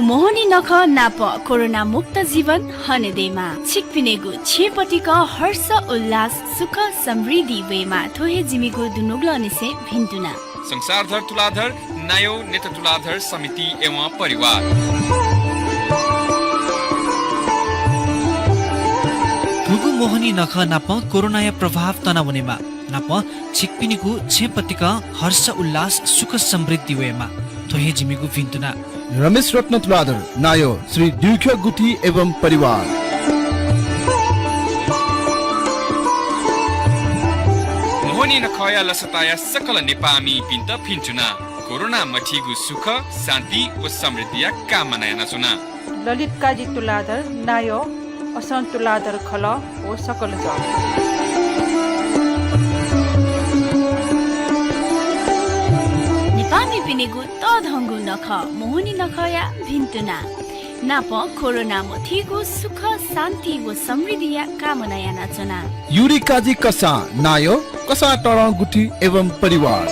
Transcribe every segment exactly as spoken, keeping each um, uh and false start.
मोहनी नखः नाप कोरोना मुक्त जीवन हने दयेमा। छिकपिनिगु छेँपतिकं हर्ष उल्लास सुख समृद्धि वयेमा। थ्व हे जिमिगु दुनुगलंनिसें भिन्तुना। संसारधर तुलाधर, नायः नेता तुलाधर समिति एवं परिवार। थुगु मोहनी नखः नाप कोरोनाया प्रभाव तनावनेमा। नाप छिकपिनिगु छेँपतिकं हर्ष उल्लास सुख समृद्धि वयेमा। थ्व हे जिमिगु भिन्तुना। रमेश रत्न तुलाधर, नायः श्री द्युख्य गुठी एवं परिवार। मोहनी नखःया लसताया सकल नेपाःमिपिन्त भिन्तुना। कोरोना मथीगु सुख, शान्ति व समृद्धिया कामना यानाच्वना। ललित काजी तुलाधर, नायः असं तुलाधर खलः व सकल जः। नेपाःमिपिनिगु तःधंगु नखः मोहनी नखःया भिन्तुना। नाप कोरोना मथीगु सुख, शान्ति व समृद्धिया कामना यानाच्वना। युरी काजी कसाः, नायः कसाः तःधं गुठी एवं परिवार।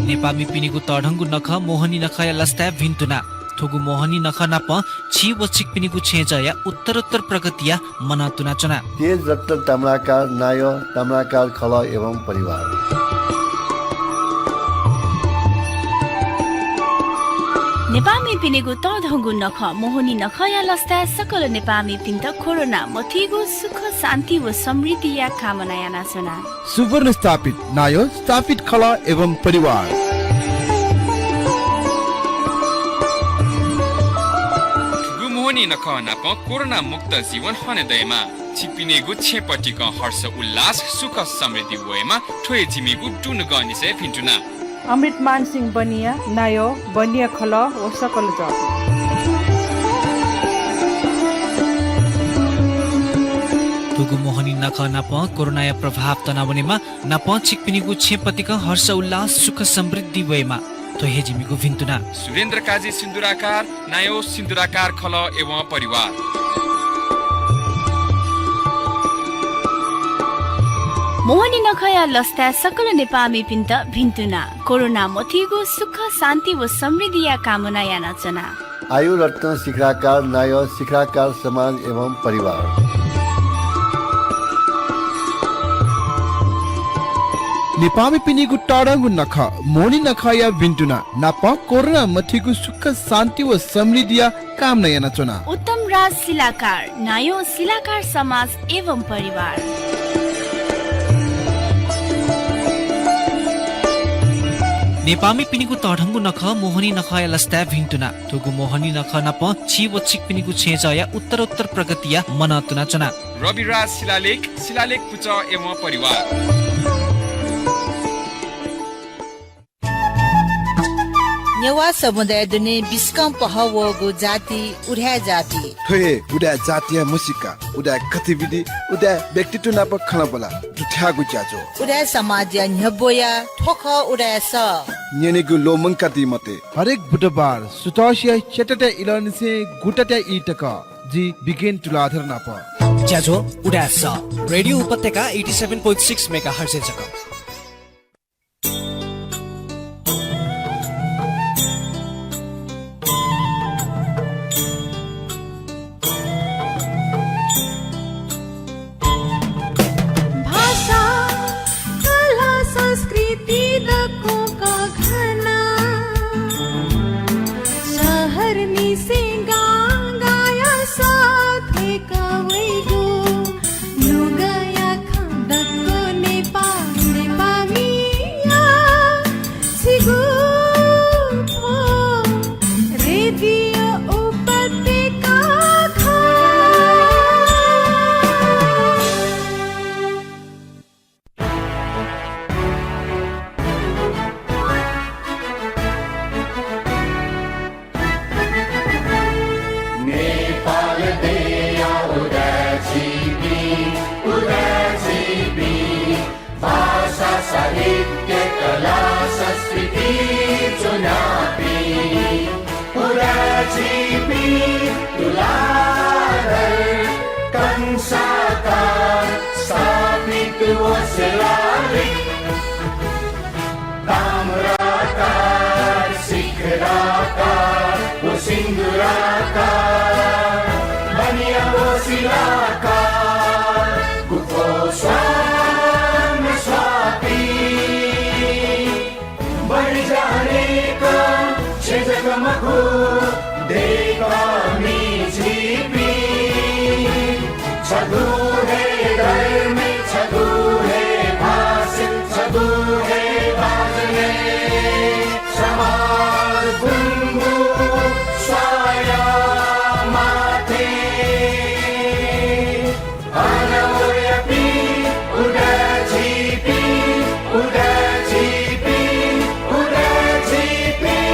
नेपाःमिपिनिगु तःधंगु नखः मोहनी नखःया लसताय् भिन्तुना। थुगु मोहनी नखः नाप छि व छिकपिनिगु छेँजःया उत्तरोत्तर प्रगतिया मनं तुनाच्वना। तेज रत्न ताम्राकार, नायः ताम्राकार खलः एवं परिवार। नेपाःमिपिनिगु तःधंगु नखः मोहनी नखःया लसताय् सकल नेपाःमिपिन्त कोरोना मथीगु सुख, शान्ति व समृद्धिया कामना यानाच्वना। सुवर्ण स्थापित, नायः स्थापित खलः एवं परिवार। थुगु मोहनी नखः नाप कोरोना मुक्त जीवन हने दयेमा। छिकपिनिगु छेँपतिकं हर्ष उल्लास सुख समृद्धि वयेमा। थ्व हे जिमिगु दुनुगलंनिसें भिन्तुना। अमृतमान सिंह बनिया, नायः बनिया खलः व सकल जः। थुगु मोहनी नखः नाप कोरोनाया प्रभाव तनावनेमा। नाप छिकपिनिगु छेँपतिकं हर्ष उल्लास सुख समृद्धि वयेमा। थ्व हे जिमिगु भिन्तुना। सुरेन्द्र काजी सिन्दुराकार, नायः सिन्दुराकार खलः एवं परिवार। मोहनी नखःया लसताय् सकल नेपाःमिपिन्त भिन्तुना। कोरोना मथीगु सुख, शान्ति व समृद्धिया कामना यानाच्वना। आयु रत्न शिखराकार, नायः शिखराकार समाज एवं परिवार। नेपाःमिपिनिगु तःधंगु नखः मोहनी नखःया भिन्तुना। नाप कोरोना मथीगु सुख, शान्ति व समृद्धिया कामना यानाच्वना। उत्तम राज शिलाकार, नायः शिलाकार समाज एवं परिवार। नेपाःमिपिनिगु तःधंगु नखः मोहनी नखःया लसताय् भिन्तुना। थुगु मोहनी नखः नाप छि व छिकपिनिगु छेँजःया उत्तरोत्तर प्रगतिया मनं तुनाच्वना। रविराज शिलालेख, शिलालेख पुचः एवं परिवार। नेवाः समुदाय दुने बिस्कं पहः वःगु जाति उदाय् जाति। थ्व हे उदाय् जातिया म्हसीका, उदाय् गतिविधि, उदाय् व्यक्तित्व नाप खँल्हाबल्हा दुथ्याःगु ज्याझ्वः। उदाय् समाजया न्ह्यब्वया थ्व खः उदाय् सः। न्यनेगु ल्वःमंकादी मते। हरेक बुधबार सुथसिया च्यातातय् इलंनिसें गुतातय् ई तक जि बिगेन तुलाधर नाप। ज्याझ्वः उदाय् सः। रेडियो उपत्यका eighty seven point six megahertz-य् जक। भाषा, कला, संस्कृति दक्वं कःघाना। शहरनिसें गां गाया सः थ्वय्क वइगु नुगःया खँ दक्व नेपाः, नेपाःमिया छिगु थ्व रेडियो उपत्यका खः। नेपाल देय्‌या उदाय् झीपिं, उदाय् झीपिं, भाषा, साहित्य, कला, संस्कृति च्वनापिं। उदाय् झीपिं तुलाधर कंसाकार स्थापित व शिलालेख। ताम्रा दय्‌कःमि झीपिं छगू हे धर्मी, छगू हे भाषित, छगू हे बाजं हे समाज गुंगू स्वाया माथि। अन वयापिं उदाय् झीपिं, उदाय् झीपिं, उदाय् झीपिं।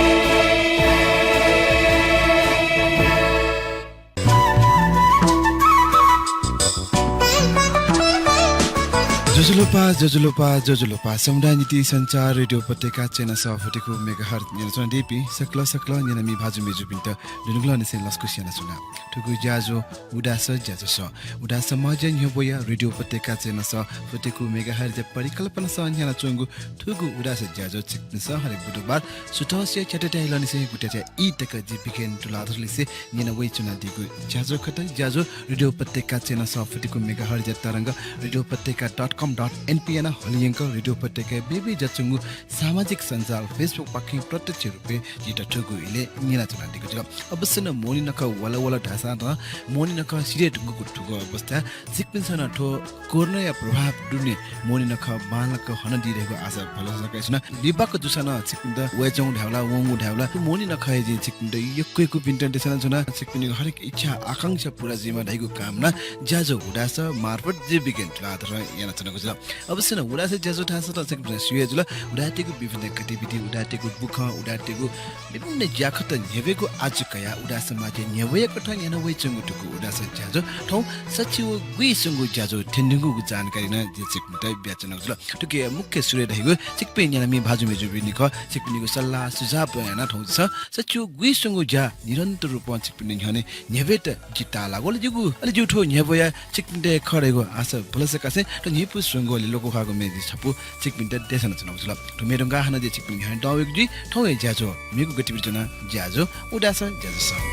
ज्वजलपा, ज्वजलपा, ज्वजलपा। समुदाय नीति सञ्चार रेडियो उपत्यका चय्‌न्हय् स फुति कू मेगाहर्ज न्यनाच्वनादीपिं सकल सकल न्यनामि भाजु मय्‌जुपिन्त दुनुगलंनिसें लसकुस यानाच्वना। थुगु ज्याझ्वः उदास ज्याझ्वलय्। उदास समाजया न्ह्यब्वया रेडियो उपत्यका चय्‌न्हय् स फुति कू मेगाहर्जया परिकल्पनासं न्ह्यानाच्वंगु थुगु उदास ज्याझ्वः छिकपिन्सं हरेक बुधबार सुथसिया च्याताःथाय् लनिसें गुताःथाय् ई तक जि बिकेन तुलाधरलिसे न्यना वयाच्वनादीगु ज्याझ्वः खः। ज्याझ्वः रेडियो उपत्यका चय्‌न्हय् स फुति कू मेगाहर्जया तरंग, रेडियो उपत्यका डट कम डट एनपी यानाः हलिंयंक रेडियो उपत्यकाया बय्‌बय् ज्याच्वंगु सामाजिक सञ्जाल Facebook पाखें प्रत्यक्ष रूपय् जितः थुगु इलय् न्यनाच्वनादीगु जुल। अवश्य नं मोहनी नखः वल वल धाःसां नं मोहनी नखः सिधये धुंकूगु थुगु अवस्थाय् छिकपिन्सं नं थ्व कोरोनाया प्रभाव दुने मोहनी नखः बांलाक हनादी धयागु आशा भलसा कयाच्वना। लिबाक जूसां नं छिकपिन्त वयाच्वंगु धायेबलय्, वंगु धायेबलय्, थ्व मोहनी नखःया जिं छिकपिन्त यक्व यक्व भिंतुना देछानाच्वना। छिकपिनिगु हरेक इच्छा आकांक्षा पूरा जुइमा धइगु कामना ज्याझ्वः उदास मार्फत जि बिकेन तुलाधरं यानाच्वनागु जुल। अवश्य नं उदास ज्याझ्वः धाःसा नं छिकपिन्सं स्यू हे जुल। उदाय्‌तय्‌गु विभिन्न गतिविधि, उदाय्‌तय्‌गु बुखँ, उदाय्‌तय्‌गु विभिन्न ज्याखँत न्ह्यब्वयेगु आजु कयाः उदास समाजया न्ह्यब्वया कथं न्ह्याना वयाच्वंगु थुगु उदास ज्याझ्वः थौं सच्छि व गुइस्वंगू ज्याझ्वः थ्यनेधुंकूगु जानकारी नं जिं छिकपिन्त बियाच्वनागु जुल। थुकिया मुख्य सुरय् धइगु छिकपिं न्यनामि भाजु मय्‌जुपिनि खः। छिकपिनिगु सल्लाह सुझाव यानाः थौं झीसं सच्छि व गुइस्वंगू ज्या निरन्तर रूपं छिकपिनि न्ह्यःने न्ह्यब्वयेत जि ताःलाःगु। अले जिगु, अले जिगु थ्व न्ह्यब्वया छिकपिन्त हे खः धइगु आशा भलसा कासें थ्व न्हिपु स्वंगू लि लोकंह्वाःगु म्ये जि छपु छिकपिन्त देछानाच्वनागु जुल। थ्व म्ये धुंकाः हानं जि छिकपिनि न्ह्यःने दं वयेगु जुइ। थौंया ज्याझ्वः मेगु गतिविधि ज्वनाः ज्याझ्वः उदास ज्याझ्वलय्।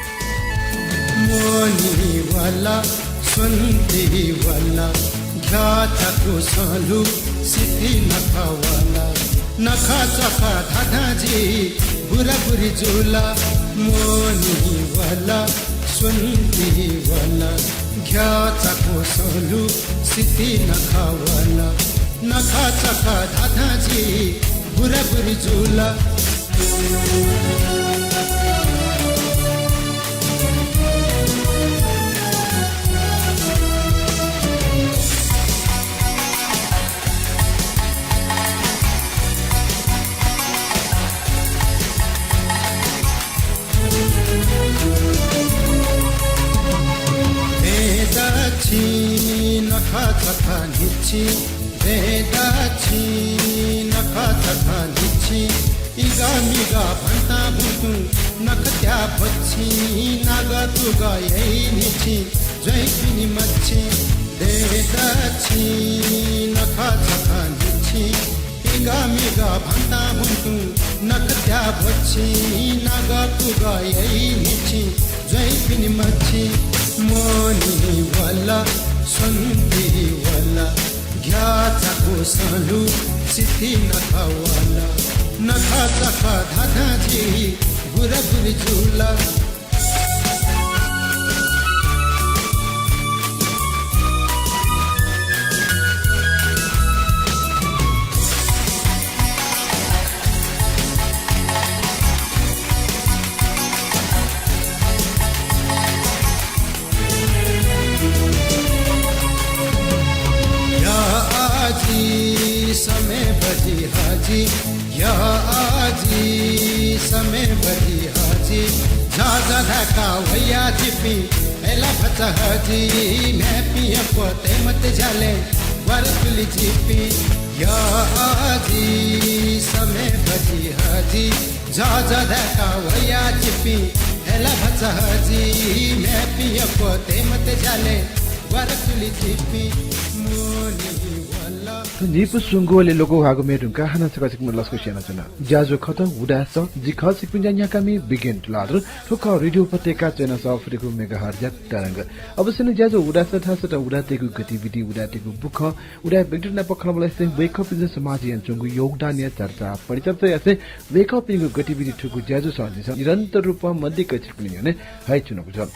मोहनी वल, स्वन्ति वल, घ्याः चाकु सलु सिति नखः वल। नखःचखः धाधां जि बुराबुरी जुल। मोहनी वल, स्वन्ति वल, घ्याः चाकु सलु सिति नखः वल। नखःचखः धाधां जि बुराबुरी जुल। दँय्‌दच्छि नखःचखः न्हिच्छि, दँय्‌दच्छि नखःचखः न्हिच्छि, इगः मिगः भन्तां बुतुं नखःत्याः भ्वच्छि, नागः तुगः याइ न्हिच्छि, ज्वइपिनि मछि। दँय्‌दच्छि नखःचखः न्हिच्छि, इगः मिगः भन्तां बुतुं नखःत्याः भ्वच्छि, नागः तुगः याइ न्हिच्छि, ज्वइपिनि मछि। मोहनी वल, स्वन्ति वल, घ्याः चाकु सलु सिति नखः वल। नखःचखः धाधां जि बुराबुरी जुल। या आजि समय बजि हजि, या आजि समय बजि हजि, झःझः धाय्‌काः वया जिपिं अय्‌लाः भचा हजि, म्ह्याय्‌पिं यक्व तये मते ज्यालय् ग्वारा तुलि जिपिं। या आजि समय बजि हजि, झःझः धाय्‌काः वया जिपिं अय्‌लाः भचा हजि, म्ह्याय्‌पिं यक्व तये मते ज्यालय् ग्वारा तुलि जिपिं। मोहनी वल। न्हिपु सुंगुलिइ लोकंह्वाःगु म्ये धुंकाः हानं छकः छिकपिन्त लसकुस यानाच्वना। ज्याझ्वः खः उदाय् सः, जि खः छिकपिनि ज्या न्ह्याकामि बिगेन तुलाधर। थ्व खः रेडियो उपत्यका च्वय् नं सः फुति खु मेगाहर्ज या तरंग। अवश्य नं ज्याझ्वः उदाय् सः धाःसा त उदाय्‌तय्‌गु गतिविधि, उदाय्‌तय्‌गु बुखँ, उदाय् व्यक्तित नाप खँल्हाबल्हा यासें वय्‌कःपिन्सं समाजय् यानाच्वंगु योगदानया चर्चा, परिचर्चा यासें वय्‌कःपिनिगु गतिविधि थुगु ज्याझ्वलय् झीसं निरन्तर रूपं मदिक्क छिकपिनि न्ह्यःने हयाच्वनागु जुल।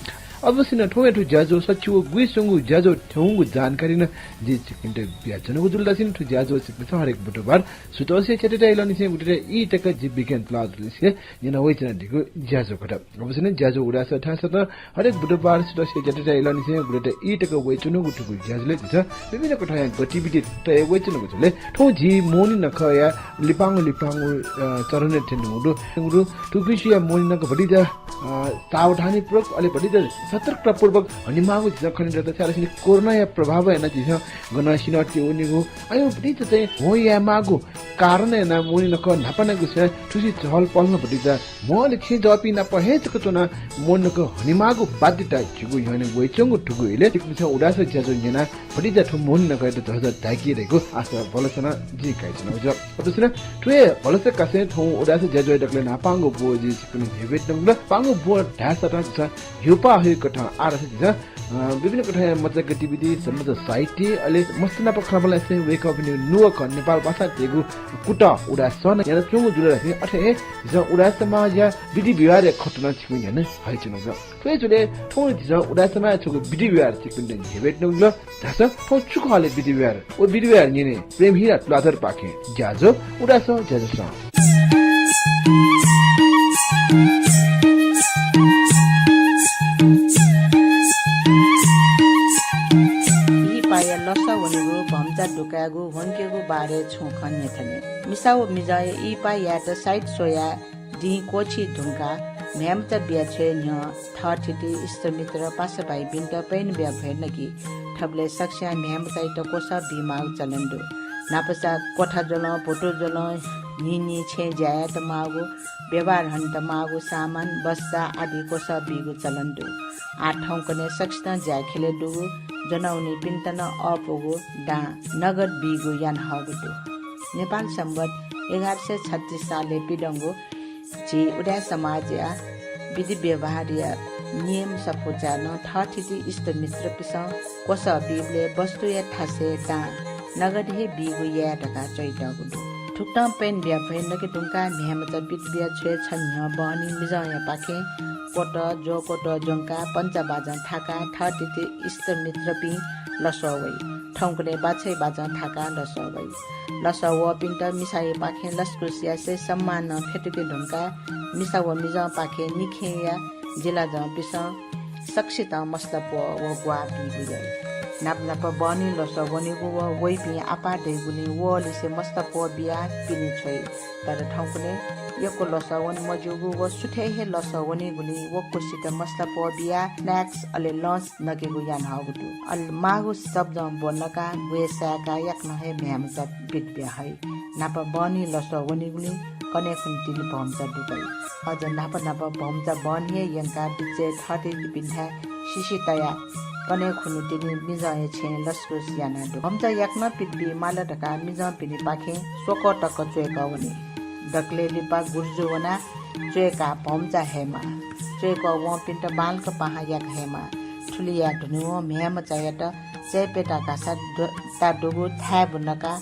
अवश्य नं थौंया थ्व ज्याझ्वलय् सछि व गुइस्वंगु ज्याझ्वः थ्यंगु जानकारी नं जिं छिकपिन्त बियाच्वनागु जुल धाःसा नं थ्व ज्याझ्वलय् छिकपिन्सं हरेक बुधबार सुथसिया च्याताःया लःनिसें गुलितय् ई तक जि बिगेन तुलाधरलिसे न्यना वयाच्वनादीगु ज्याझ्वः खः। अवश्य नं ज्याझ्वः उदाय् सः धाःसा त हरेक बुधबार सुथसिया च्याताःया लःनिसें गुलितय् ई तक वयाच्वनागु थुगु ज्याझ्वलय् झीसं विभिन्न कथंया गतिविधि तया वयाच्वनागु जुल। थौं झी मोहनी नखःया लिपांगु लिपांगु, अ, चरणय् थ्यंगु दु। थुगुलिं झीसं मोहनी नखः भतिचा, अ, सावधानीपूर्वक अले भतिचा सतर्कतापूर्वक हनेमाःगु झीसं खनेदत, छाय्‌धाःसा कोरोनाया प्रभावं यानाः झीसं गनं सिन्हःतय् वनेगु, अले भतिचा चाहिँ म्हो यायेमाःगु कारणं यानाः मोहनी नखः न्हापां न्हापां गुसें थुसी चहलपहलं भतिचा म्हो अले छेँजःपिं नाप हे जक च्वनाः मोहनी नखः हनेमाःगु बाध्यता झीगु न्ह्यःने वयाच्वंगु थुगु इलय् छिकपिन्सं उदाय् सः ज्याझ्वः न्यनाः भतिचा थ्व मोहनी नखःयात झःझः धाय्के धइगु आशा भलसा नं जिं कयाच्वनागु जुल। अवश्य नं थ्व हे भलसा कासें थौं उदाय् सः ज्याझ्वःया दकलय् न्हापांगु ब्व जिं छिकपिनि न्ह्यब्वये धुंकल। पांगु ब्व धाःसा त झीसं न्ह्यब्वये धुंकल कथं आः धाःसा झीसं, अ, विभिन्न कथंया मचा गतिविधि, मचा साहित्य, अले मस्त नाप खँल्हाबल्हा यासें वय्‌कःपिनिगु नुगः खँ नेपाल भाषां तयागु कुतः उदाय् सः नं यानाच्वंगु जुल धाःसा अथे हे झीसं उदाय् समाजया विधि व्यवहारया खँत नं छिकपिनि न्ह्यःने हयाच्वनागु जुल। थ्व हे जुलय् थौं झीसं उदाय् समाजया छगू विधि व्यवहार छिकपिन्त न्ह्यब्वये धुंकल। धाःसा थौं छु खः ले विधि व्यवहार? व विधि व्यवहार न्यने प्रेमहिरा तुलाधरपाखें ज्याझ्वः उदाय् सः ज्याझ्वलय्। इहिपाया लसः वनेगु, भम्चा दुकायेगु, ह्वंकेगु बारे छुं खँ न्ह्यथने। मिसा व मिजंया इहिपा यायेत साइत स्वयाः दिं क्वःछी धुंकाः म्ह्याय्‌मचा बिया छ्वये न्ह्यः थःथिति, इष्टमित्र, पासाभाइपिन्त पय्‌नं बिया भ्वय् नकी। थुबलय् सकसियां म्ह्याय्‌मचायात क्वसः बीमाःगु चलन दु। न्हापासा क्वथा ज्वलं, भुतु ज्वलं, न्हिं न्हिं छेँय् ज्या यायेत माःगु, व्यवहार हनेत माःगु सामान, बस्ता आदि क्वसः बीगु चलन दु। आः थौंकन्हय् सकसितं ज्याय् ख्यलय् दुगु ज्वनावनीपिन्त नं अःपुगु दां नगद बीगु याना हःगु दु। नेपाल संवत् एघार सय छत्तीस सालय् पिदंगु झी उदाय् समाजया विधि व्यवहारया नियम सफूचाय् नं थःथिति इष्टमित्रपिसं क्वसः बीबलय् वस्तुया थासय् दां नगद हे बीगु याये धकाः च्वयातःगु दु। थुकथं पय्‌नं बिया भ्वय् नके धुंकाः म्ह्याय्‌मचा पित बिया छ्वये छ्वये न्ह्यः बहनी मिजंयापाखें क्वतः, ज्वःक्वतः ज्वंकाः पन्चा बाजं थाकाः थःथिति इष्टमित्रपिं लसः वइ। थौंकन्हय् बाछय् बाजं थाकाः लसः वइ। लसः वःपिन्त मिसायापाखें लसकुस यासें सम्मान नं फ्यतुके धुंकाः मिसा व मिजंपाखें निखेंया जिलाजंपिसं सकसितं मसलाप्वः व ग्वाः बीगु याइ। न्हापा न्हापा बहनी लसः वनेगु व वइपिं आपाः दइगुलिं वःलिसे मसलाप्वः बियाः पिने छ्वइ। तर थौंकन्हय् यक्व लसः वने मज्यूगु व सुथय् हे लसः वनीगुलिं वक्वसित मसलाप्वः बियाः snacks अले lunch नकेगु याना हःगु दु। अले माःगु सब्जं ब्व नकाः ग्वय् साय्‌काः याकनं हे म्ह्याय्‌मचा पित बिया हइ। न्हापा बहनी लसः वनीगुलिं कन्हय् खुन्हु तिनि भम्चा दुकइ। अझ न्हापा न्हापा भम्चा बहनी हे यंकाः बिचय् थःथितिपिन्थाय् सिसि तयाः कन्हय् खुन्हु तिनि मिजंया छेँय् लसकुस याना दु। भम्चा याकनं पित बी माल धकाः मिजंपिनिपाखें स्वकः तक च्वय्‌कः वनी। दकलय् लिपा गुरुजु वनाः च्वय्‌काः भम्चा हयेमाः। च्वय्‌कः वंपिन्त बांलाक पाहां याका हयेमाः। थुलि याये धुनेवं म्ह्याय्‌मचायात चय्‌प्यता घासा द-, ता दुगु थाय् बुनकाः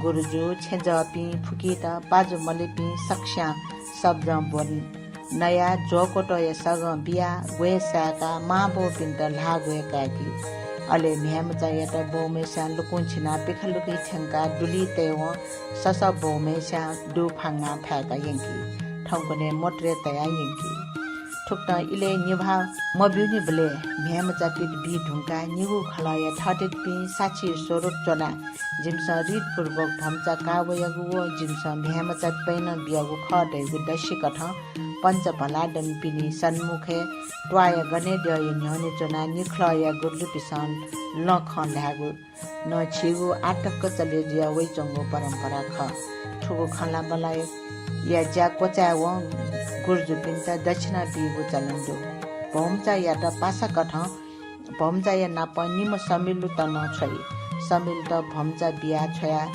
गुरुजु, छेँजःपिं, फुकित, पाजु मलेपिं सकसियां सब्जं ब्व नयाः ज्वःक्वतःया सगं बियाः ग्वय् साय्‌काः मांबौपिन्त ल्हाः ग्वय् काय्‌की। अले म्ह्याय्‌मचायात बौम्हय्‌स्यां लुकुं छिनाः पिखालुकुइ थ्यंकाः दुलिइ तयेवं ससः बौम्हय्‌स्यां दु फांगां फाय्‌का यंकी। थौंकन्हय् मोटरय् तयाः यंकी। थुकथं इलय् निभाः मब्यूनिबलय् म्ह्याय्‌मचा पित बी धुंकाः निगू खलःया थःथितिपिं साक्षी स्वरूप च्वनाः जिमिसं रीतपूर्वक भम्चा काः वयागु व जिमिसं म्ह्याय्‌मचा पय्‌नं बियागु खः धइगु दसिकथं पञ्च भलादनपिनि सन्मुखय् त्वाःया गनेद्यःया न्ह्यःने च्वनाः निखलःया गुरुजुपिसं लँ खँ ल्हायेगु नं झीगु आतक्क चले जुया वइच्वंगु परम्परा खः। थुगु खँल्हाबल्हाया ज्या क्वचायेवं गुरुजुपिन्त दक्षिणा बीगु चलन दु। भम्चायात पासाकथं भम्चाया नाप निम्ह समिलुत नं छ्वइ। समिलुत भम्चा बिया छ्वयाः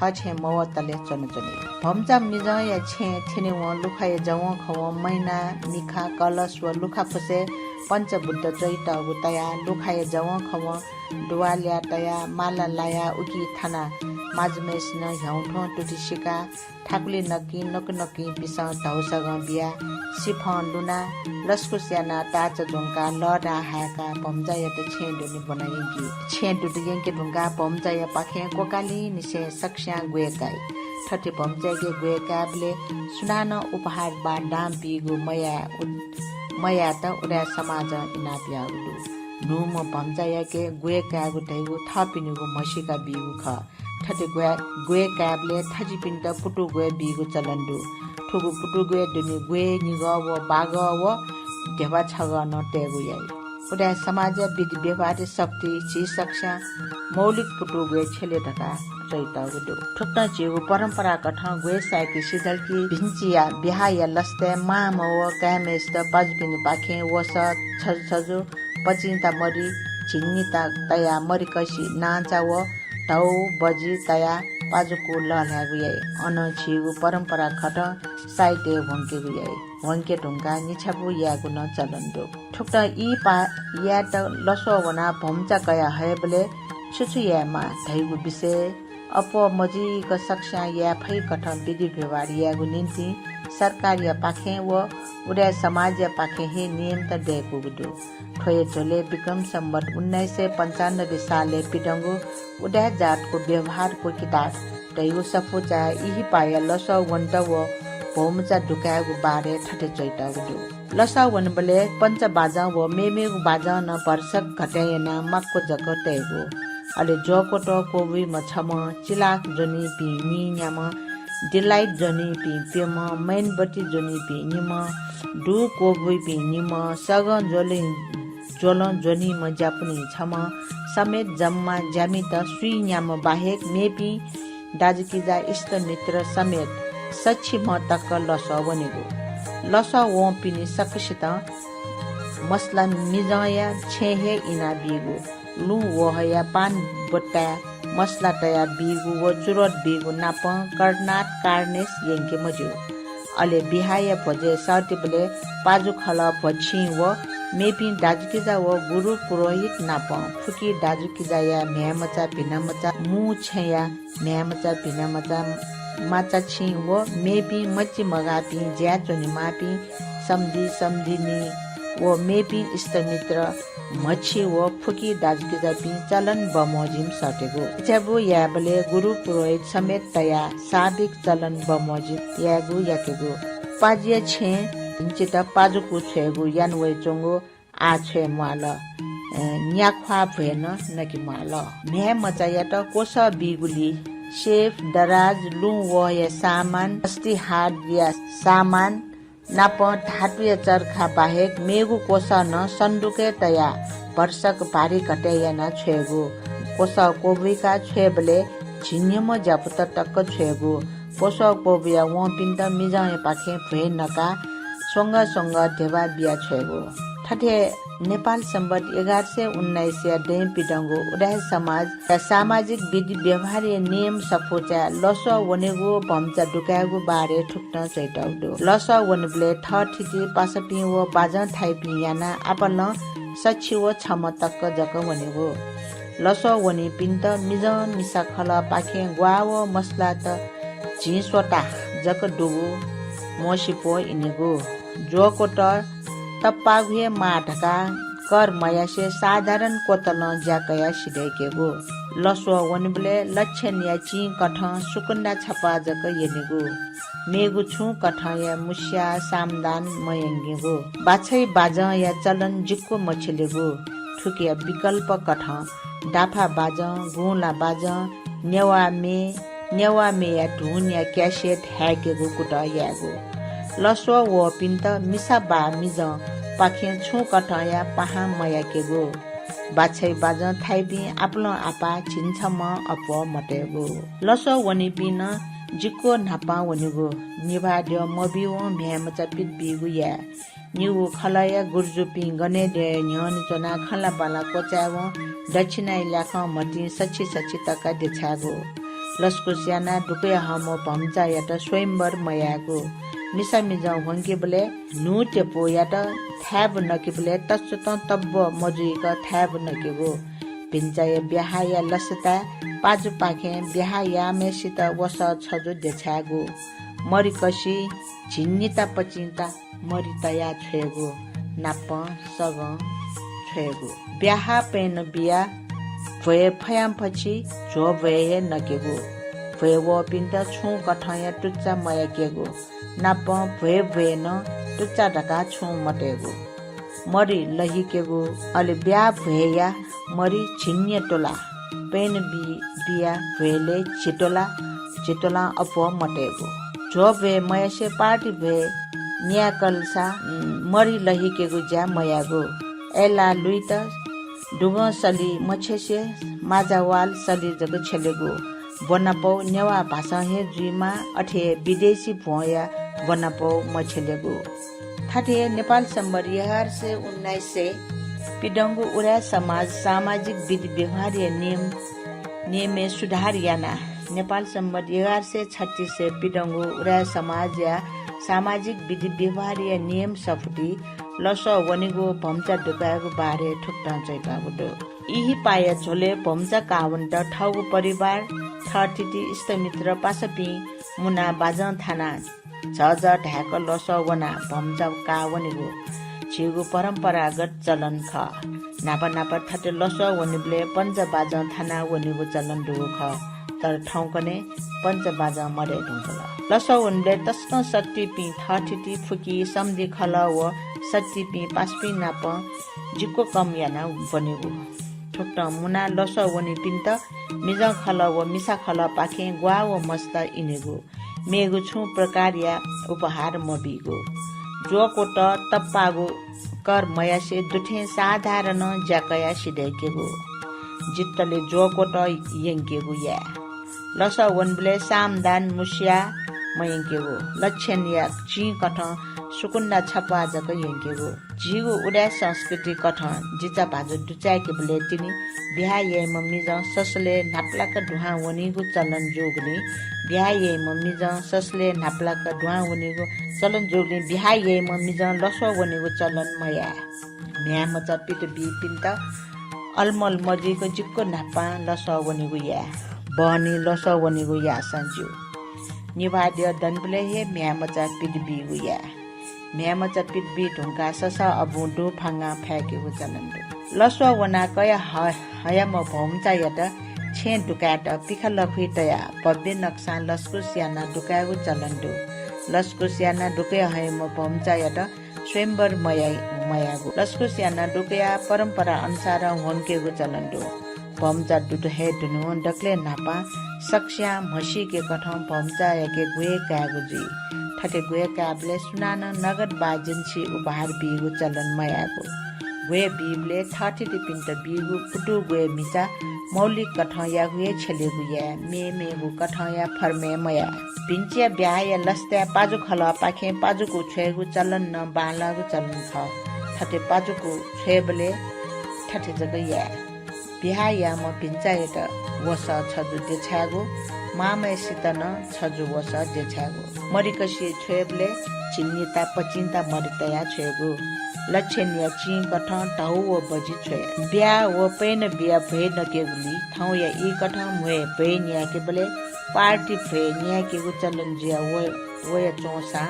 छेँ मवतले च्वनाच्वनी। भम्चा मिजंया छेँ थ्यनेवं लुखाया जवंखवं मैना, मिखा, कलश व लुखा फुसय् पञ्चबुद्ध च्वइतःगु तयाः लुखाया जवंखवं दुवाल्या तयाः माला लायाः उकी थानाः माजुम्हय्सिनं ह्याउँथ्वं तुति सिकाः थाकुलि नकिं नकु नकिं पिसं धौसगं बियाः सिफं लुनाः लसकुस यानाः ताःचा ज्वंकाः लःधाः हाय्काः भम्चायात छेँ दुने ब्वना यंकी। छेँ दुत यंके धुंकाः भम्चाया पाखें क्वकालिंनिसें सकस्यां ग्वय् काइ। थथे भम्चायाके ग्वय् कायेबलय् सुनानं उपहार वा दां बीगु मयाये उद-, मयायेत उदाय् समाजं इनाप याःगु दु। न्हूम्ह भम्चायाके ग्वय् कायेगु धइगु थःपिनिगु म्हसीका बीगु खः। थथे ग्वय्, ग्वय् कायेबलय् थजिपिन्त पुतु ग्वय् बीगु चलन दु। थुगु पुतु ग्वय् दुने ग्वय् निगः व बागः व ध्यबा छगः नं तयेगु याइ। उदाय् समाजया विधि व्यवहारया शक्ति झी सकस्यां मौलिक पुतु ग्वय् छ्यले धकाः च्वइतःगु दु। थुकथं झीगु परम्पराकथं ग्वय् साय्के सिधल कि भिंचिया बिहाःया लसताय् मांम्ह व काय्म्हय्सित पाजुपिनिपाखें वसः छजु छजु पचिंता मरि झिंनिता तयाः मरिकसि नांचा व धौ बजि तयाः पाजुकू लःल्हायेगु याइ। अनं झीगु परम्पराकथं साइत ह्वंकेगु याइ। ह्वंके धुंकाः निछापु यायेगु नं चलन दु। थुकथं इहिपाः यायेत लसः वनाः भम्चा कया हयेबलय् छु छु यायेमाः धइगु विषय अप्वः मजुइक सकस्यां याये फइकथं विधि व्यवहार यायेगु निंतिं सरकारया पाखें व उदाय् समाजया पाखें हे नियमत दय्कूगु दु। थ्व हे झ्वलय् विक्रम संवत् उन्नाइस सय पन्चानब्बे सालय् पिदंगु उदाय् जातको व्यवहारको किताब धइगु सफूचाय् इहिपाःया लसः वनेत व भौमचा दुकायेगु बारे थथे च्वइतःगु दु। लसः वनेबलय् पञ्च बाजं व मेमेगु बाजं नं भरसक घतय् यानाः माक्व जक तयेगु। अले ज्वःकोटः क्वबुइम्ह छम्ह, चिलाख ज्वनीपिं नीन्याम्ह, डिलाइट ज्वनीपिं प्यम्ह, मैनबत्ती ज्वनीपिं निम्ह, दू क्वबुइपिं निम्ह, सगं ज्वलिं ज्वलं ज्वनीम्ह ज्यापुनिं छम्ह समेत जम्मा ज्यामित स्वीन्याम्ह बाहेक मेपिं दाजुकिजा इष्टमित्र समेत सछि म्ह तक लसः वनेगु। लसः वंपिनि सकसितं मसला मिजंया छेँ हे इनाबीगु, लुँ वहया पान बट्टाय् मसला तयाबीगु व चुरोट बीगु नापं कर्नाट कार्नेस यंके मज्यू। अले बिहाःया भ्वजय् सःतेबलय् पाजु खलः भ्वछिं व मेपिं दाजुकिजा व गुरु पुरोहित नापं फुकी दाजुकिजाया म्ह्याय्मचा भिनामचा, मू छेँया म्ह्याय्मचा भिनामचा, माचाछिं व मेपिं मचिमगाःपिं ज्याय् च्वनेमाःपिं सम्धि सम्धिनी व मेपिं इष्टमित्र म्हछि व फुकी दाजुकिजापिं चलन बमोजिम सःतेगु। इचाबु यायेबलय् गुरु पुरोहित समेत तयाः साबिक चलन बमोजिम यायेगु याकेगु। पाजुया छेँ भिंचित पाजुकू छ्वयेगु याना वइच्वंगु आः छ्वये म्वाःल। अ, न्याख्वाः भ्वय् नं नके म्वाःल। म्ह्याय्मचायात क्वसः बीगुली सेफ, दराज, लुँ वहया सामान, हस्तिहारया सामान, नापं धातुया चर्खा बाहेक मेगु क्वसः नं सन्दुकय् तयाः भरसक भारी घतय् यानाः छ्वयेगु। क्वसः क्वबुइकाः छ्वयेबलय् झिंन्हय्म्ह ज्यापुत तक छ्वयेगु। क्वसः क्वबुया वंपिन्त मिजंयापाखें भ्वय् नकाः स्वंगः स्वंगः ध्यबा बिया छ्वयेगु। थथे नेपाल संवत् एघार सय उन्नाइसया दँय् पिदंगु उदाय् समाजया सामाजिक विधि व्यवहारया नियम सफूचाय् लसः वनेगु, भम्चा दुकायेगु बारे थुकथं च्वइतःगु दु। लसः वनेबलय् थःथिति पासापिं व बाजं थाइपिं यानाः आपालं सछि व छम्ह तक जक वनेगु। लसः वनीपिन्त मिजं मिसा खलःपाखें ग्वाः व मसलात झिंस्वता जक दुगु म्वःसिप्वः इनेगु। ज्वःकोटः तप्पाःगु हे माः धकाः कर मयासें साधारण क्वतलं ज्या कयाः सिधय्केगु। लसः वनेबलय् लक्षणया चिं कथं सुकुन्दा छपाः जक यनेगु। मेगु छुं कथंया मुस्या सामदान मयंकेगु। बाछै बाजंया चलन जिक्व मछिलेगु। थुकिया विकल्प कथं दाफा बाजं, गुंला बाजं, नेवाः मे, नेवाः मेया धुनया क्यासेट हाय्केगु कुतः यायेगु। लसः वःपिन्त मिसा वा मिजंपाखें छुं कथंया पाहां मयाकेगु। बाछै बाजं थाइपिं आपालं आपाः झिंछम्हं अप्वः मतयेगु। लसः वनीपिं नं जिक्व न्हापां वनेगु। निभाः द्यः मबीवं म्ह्याय्मचा पित बीगु याये। निगू खलःया गुरुजुपिं गनेद्यःया न्ह्यःने च्वनाः खँल्हाबल्हा क्वचायेवं दक्षिणाया ल्याखं म्हतिं सछि सछि तक देछायेगु। लसकुस यानाः दुकया हःम्ह भम्चायात स्वयम्वर मयायेगु। मिसा मिजं ह्वंकेबलय् न्हू त्यपुयात थाय्‌बु नकेबलय् तसकं तब्ब मजुइक थाय्‌बु नकेगु। भिन्चाया ब्याहाया लसताय् पाजुपाखें ब्याहा याःम्हय्‌सित वसः छजु देछायेगु। मरि कसी झिंनिता पचिंता मरि तया छ्वयेगु, नापं सगं छ्वयेगु। ब्याहा पय्‌नं बिया भ्वय् फयांफछि झ्वः भ्वय् हे नकेगु। भ्वय् वःपिन्त छुं कथंया तुच्चा मयाकेगु, नापं भ्वय् भ्वय् नं तुच्चा धकाः छुं मतयेगु। मरि लहिकेगु, अले ब्याहा भ्वय्‌या मरि झिंन्य त्वला, पय्‌नं बि-, बिया भ्वय्‌लय् झित्वला, झित्वलां अप्वः मतयेगु। झ्वः भ्वय् मयासें पार्टी भ्वय् न्यायेकलसा, उम्, मरि लहिकेगु ज्या मयायेगु। अय्‌लाः लुइत दुगं सलि मछ्यसे माजावाल सलि जक छ्यलेगु। ब्वनापौ नेवाः भाषां हे जुइमाः, अथे हे विदेशी भ्वंया ब्वनापौ मछ्यलेगु। थथे हे नेपाल संवत् एघार सय उन्नाइसय् पिदंगु उदाय् समाज सामाजिक विधि व्यवहारया नियम, नियमय् सुधार यानाः नेपाल संवत् एघार सय छत्तीसय् पिदंगु उदाय् समाजया सामाजिक विधि व्यवहारया नियम सफुतिइ लसः वनेगु भम्चा दुकायेगु बारे थुकथं च्वइतःगु दु। इहिपाया झ्वलय् भम्चा काःवनेत थःगु परिवार, थःथिति, इष्टमित्र, पासापिं मुनाः बाजं थानाः झःझः धायेक लसः वनाः भम्चा काःवनेगु झीगु परम्परागत चलन खः। न्हापा न्हापा थथे लसः वनेबलय् पञ्च बाजं थानाः वनेगु चलन दुगु खः। तर थौंकन्हय् पञ्च बाजं मदये धुंकल। लसः वनेबलय् तसकं शक्तिपिं थःथिति, फुकी, सम्धि खलः व शक्तिपिं पासापिं नाप जिक्व कम यानाः वनेगु। थुकथं मुनाः लसः वनीपिन्त मिजं खलः व मिसा खलःपाखें ग्वाः व मस्ता इनेगु। मेगु छुं प्रकारया उपहार मबीगु। ज्वःक्वत तप्पाःगु कर मयासें दुथें साधारण ज्या कयाः सिधय्‌केगु। जित्तले ज्वःक्वत यंकेगु याये। लसः वनेबलय् सामदान मुस्याः मयंकेगु। लक्षणया चिंकथं सुकुन्दा छप्वाः जक यंकेगु। झीगु उदाय् संस्कृतिकथं जिचा भाजु दुचाय्‌केबलय् तिनि ब्याहा याइम्ह मिजं ससलय् न्हापालाक दुहां वनीगु चलन जूगुलिं ब्याहा याइम्ह मिजं ससलय् न्हापालाक दुहां वनीगु चलन जूगुलिं ब्याहा याइम्ह मिजं लसः वनीगु चलन मयाये। म्ह्याय्‌मचा पित बीपिन्त अलमल मजुइक जिक्व न्हापां लसः वनेगु याये। बहनी लसः वनेगु याःसां ज्यू। निभाः द्यः दनिबलय् हे म्ह्याय्‌मचा पित बीगु याये। म्ह्याय्‌मचा पित बी धुंकाः ससः अबुं दुफांगां फाय्‌केगु चलन दु। लसः वनाः कया ह-, हयाम्ह भम्चायात छेँय् दुकायेत पिखा लखुइ तयाः भव्य नक्सां लसकुस यानाः दुकायेगु चलन दु। लसकुस यानाः दुकया हयाम्ह भम्चायात स्वयम्वर मयाइ-, मयायेगु। लसकुस यानाः दुकया परम्परा अनुसारं ह्वंकेगु चलन दु। भम्चा दुत हे धुनुं दकलय् न्हापां सकस्यां म्हसीकेकथं भम्चायाके ग्वय् कायेगु जुइ। थथे ग्वय् कायेबलय् सुनानं नगद वा जिन्सी उपहार बीगु चलन मयायेगु। ग्वय् बीबलय् थःथितिपिन्त बीगु पुतु ग्वय् म्हिचा मौलिक कथंयागु हे छ्यलेगु याये। मेमेगु कथंया फर्मय् मयाये। भिन्चाया ब्याहाया लसताय् पाजु खलःपाखें पाजुकु छ्वयेगु चलन नं बांलाःगु चलन खः। थथे पाजुकु छ्वयेबलय् थथे जक याये। ब्याहा याःम्ह भिन्चायात वसः छजु देछायेगु, मांम्हय्‌सित नं छजु वसः देछायेगु। मरिकसि छ्वयेबलय् झिंनिता पचिंता मरि तया छ्वयेगु। लक्षणया चिंकथं धौ व बजि छ्वये। ब्याहा व पय्‌नं बिया भ्वय् नकेगुलिं थौंया ईकथं म्ह्वय् भ्वय् न्यायेकेबलय् पार्टी भ्वय् न्यायेकेगु चलन जुया वया च्वंसां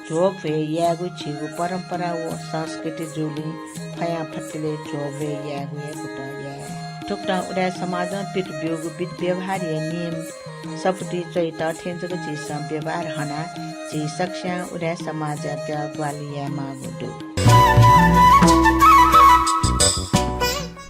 झ्वः भ्वय् यायेगु झीगु परम्परा व संस्कृति जूगुलिं फयांफतले झ्वः भ्वय् यायेगु हे कुतः याये। थुकथं उदाय् समाजं पित ब्यूगु विधि व्यवहारया नियम सफुतिइ च्वइत थें जक झीसं व्यवहार हनाः झी सकस्यां उदाय् समाजयात ग्वाहालि यायेमाःगु दु।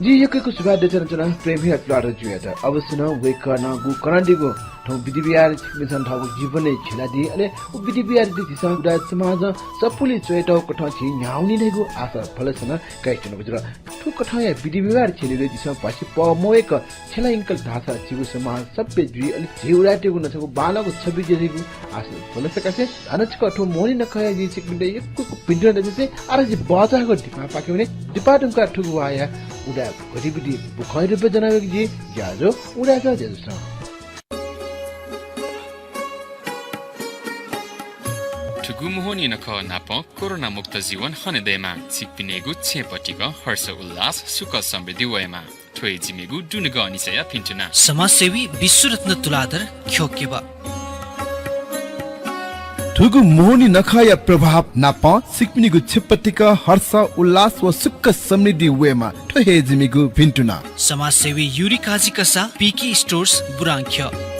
जिं यक्व यक्व सुभाय् देछानाच्वना प्रेम भैया तुलाधर जुयात। अवश्य नं वय्‌कलं गु कनादीगु थौं विधि व्यवहार छिकपिन्सं थःगु जीवनय् छ्यलादी, अले व विधि व्यवहारयात झीसं उदाय् समाजं सफुलिइ च्वयेतःगु कथं झी न्ह्याः वनी धइगु आशा भलसा नं कयाच्वनागु जुल। थ्व कथंया विधि व्यवहार छ्यलेबलय् झीसं भ्वासि पहः मवय्‌क छ्यला यंकल धाःसा झीगु समाज सभ्य जुइ, अले झी उदाय्‌तय्‌गु नं छगू बांलाःगु छवि जुइ धइगु आशा भलसा कासें हानं छकः थ्व मोहनी नखःया जिं छिकपिन्त यक्व यक्व भिंतुना देछासें आः झी बचाःगु दिपापाखे वने। दिपा धुंकाः थुगु वाःया उदाय् गतिविधि बुखँया रूपय् ज्वना वयेगु जि ज्याझ्वः उदाय् सः ज्याझ्वलय्। मोहनी नखः नाप कोरोना मुक्त जीवन हने दयेमा। छिकपिनिगु छेँ पतिकं हर्ष उल्लास सुख समृद्धि वयेमा। थ्व हे जिमिगु दुनुगः निसया भिन्तुना। समाजसेवी विश्वरत्न तुलाधर ख्योकेब। थुगु मोहनी नखःया प्रभाव नाप छिकपिनिगु छेँ पतिकं हर्ष उल्लास व सुख समृद्धि वयेमा। थ्व हे जिमिगु भिन्तुना। समाजसेवी युरी काजी कसा, पीकी स्टोर्स, बुरांख्यः।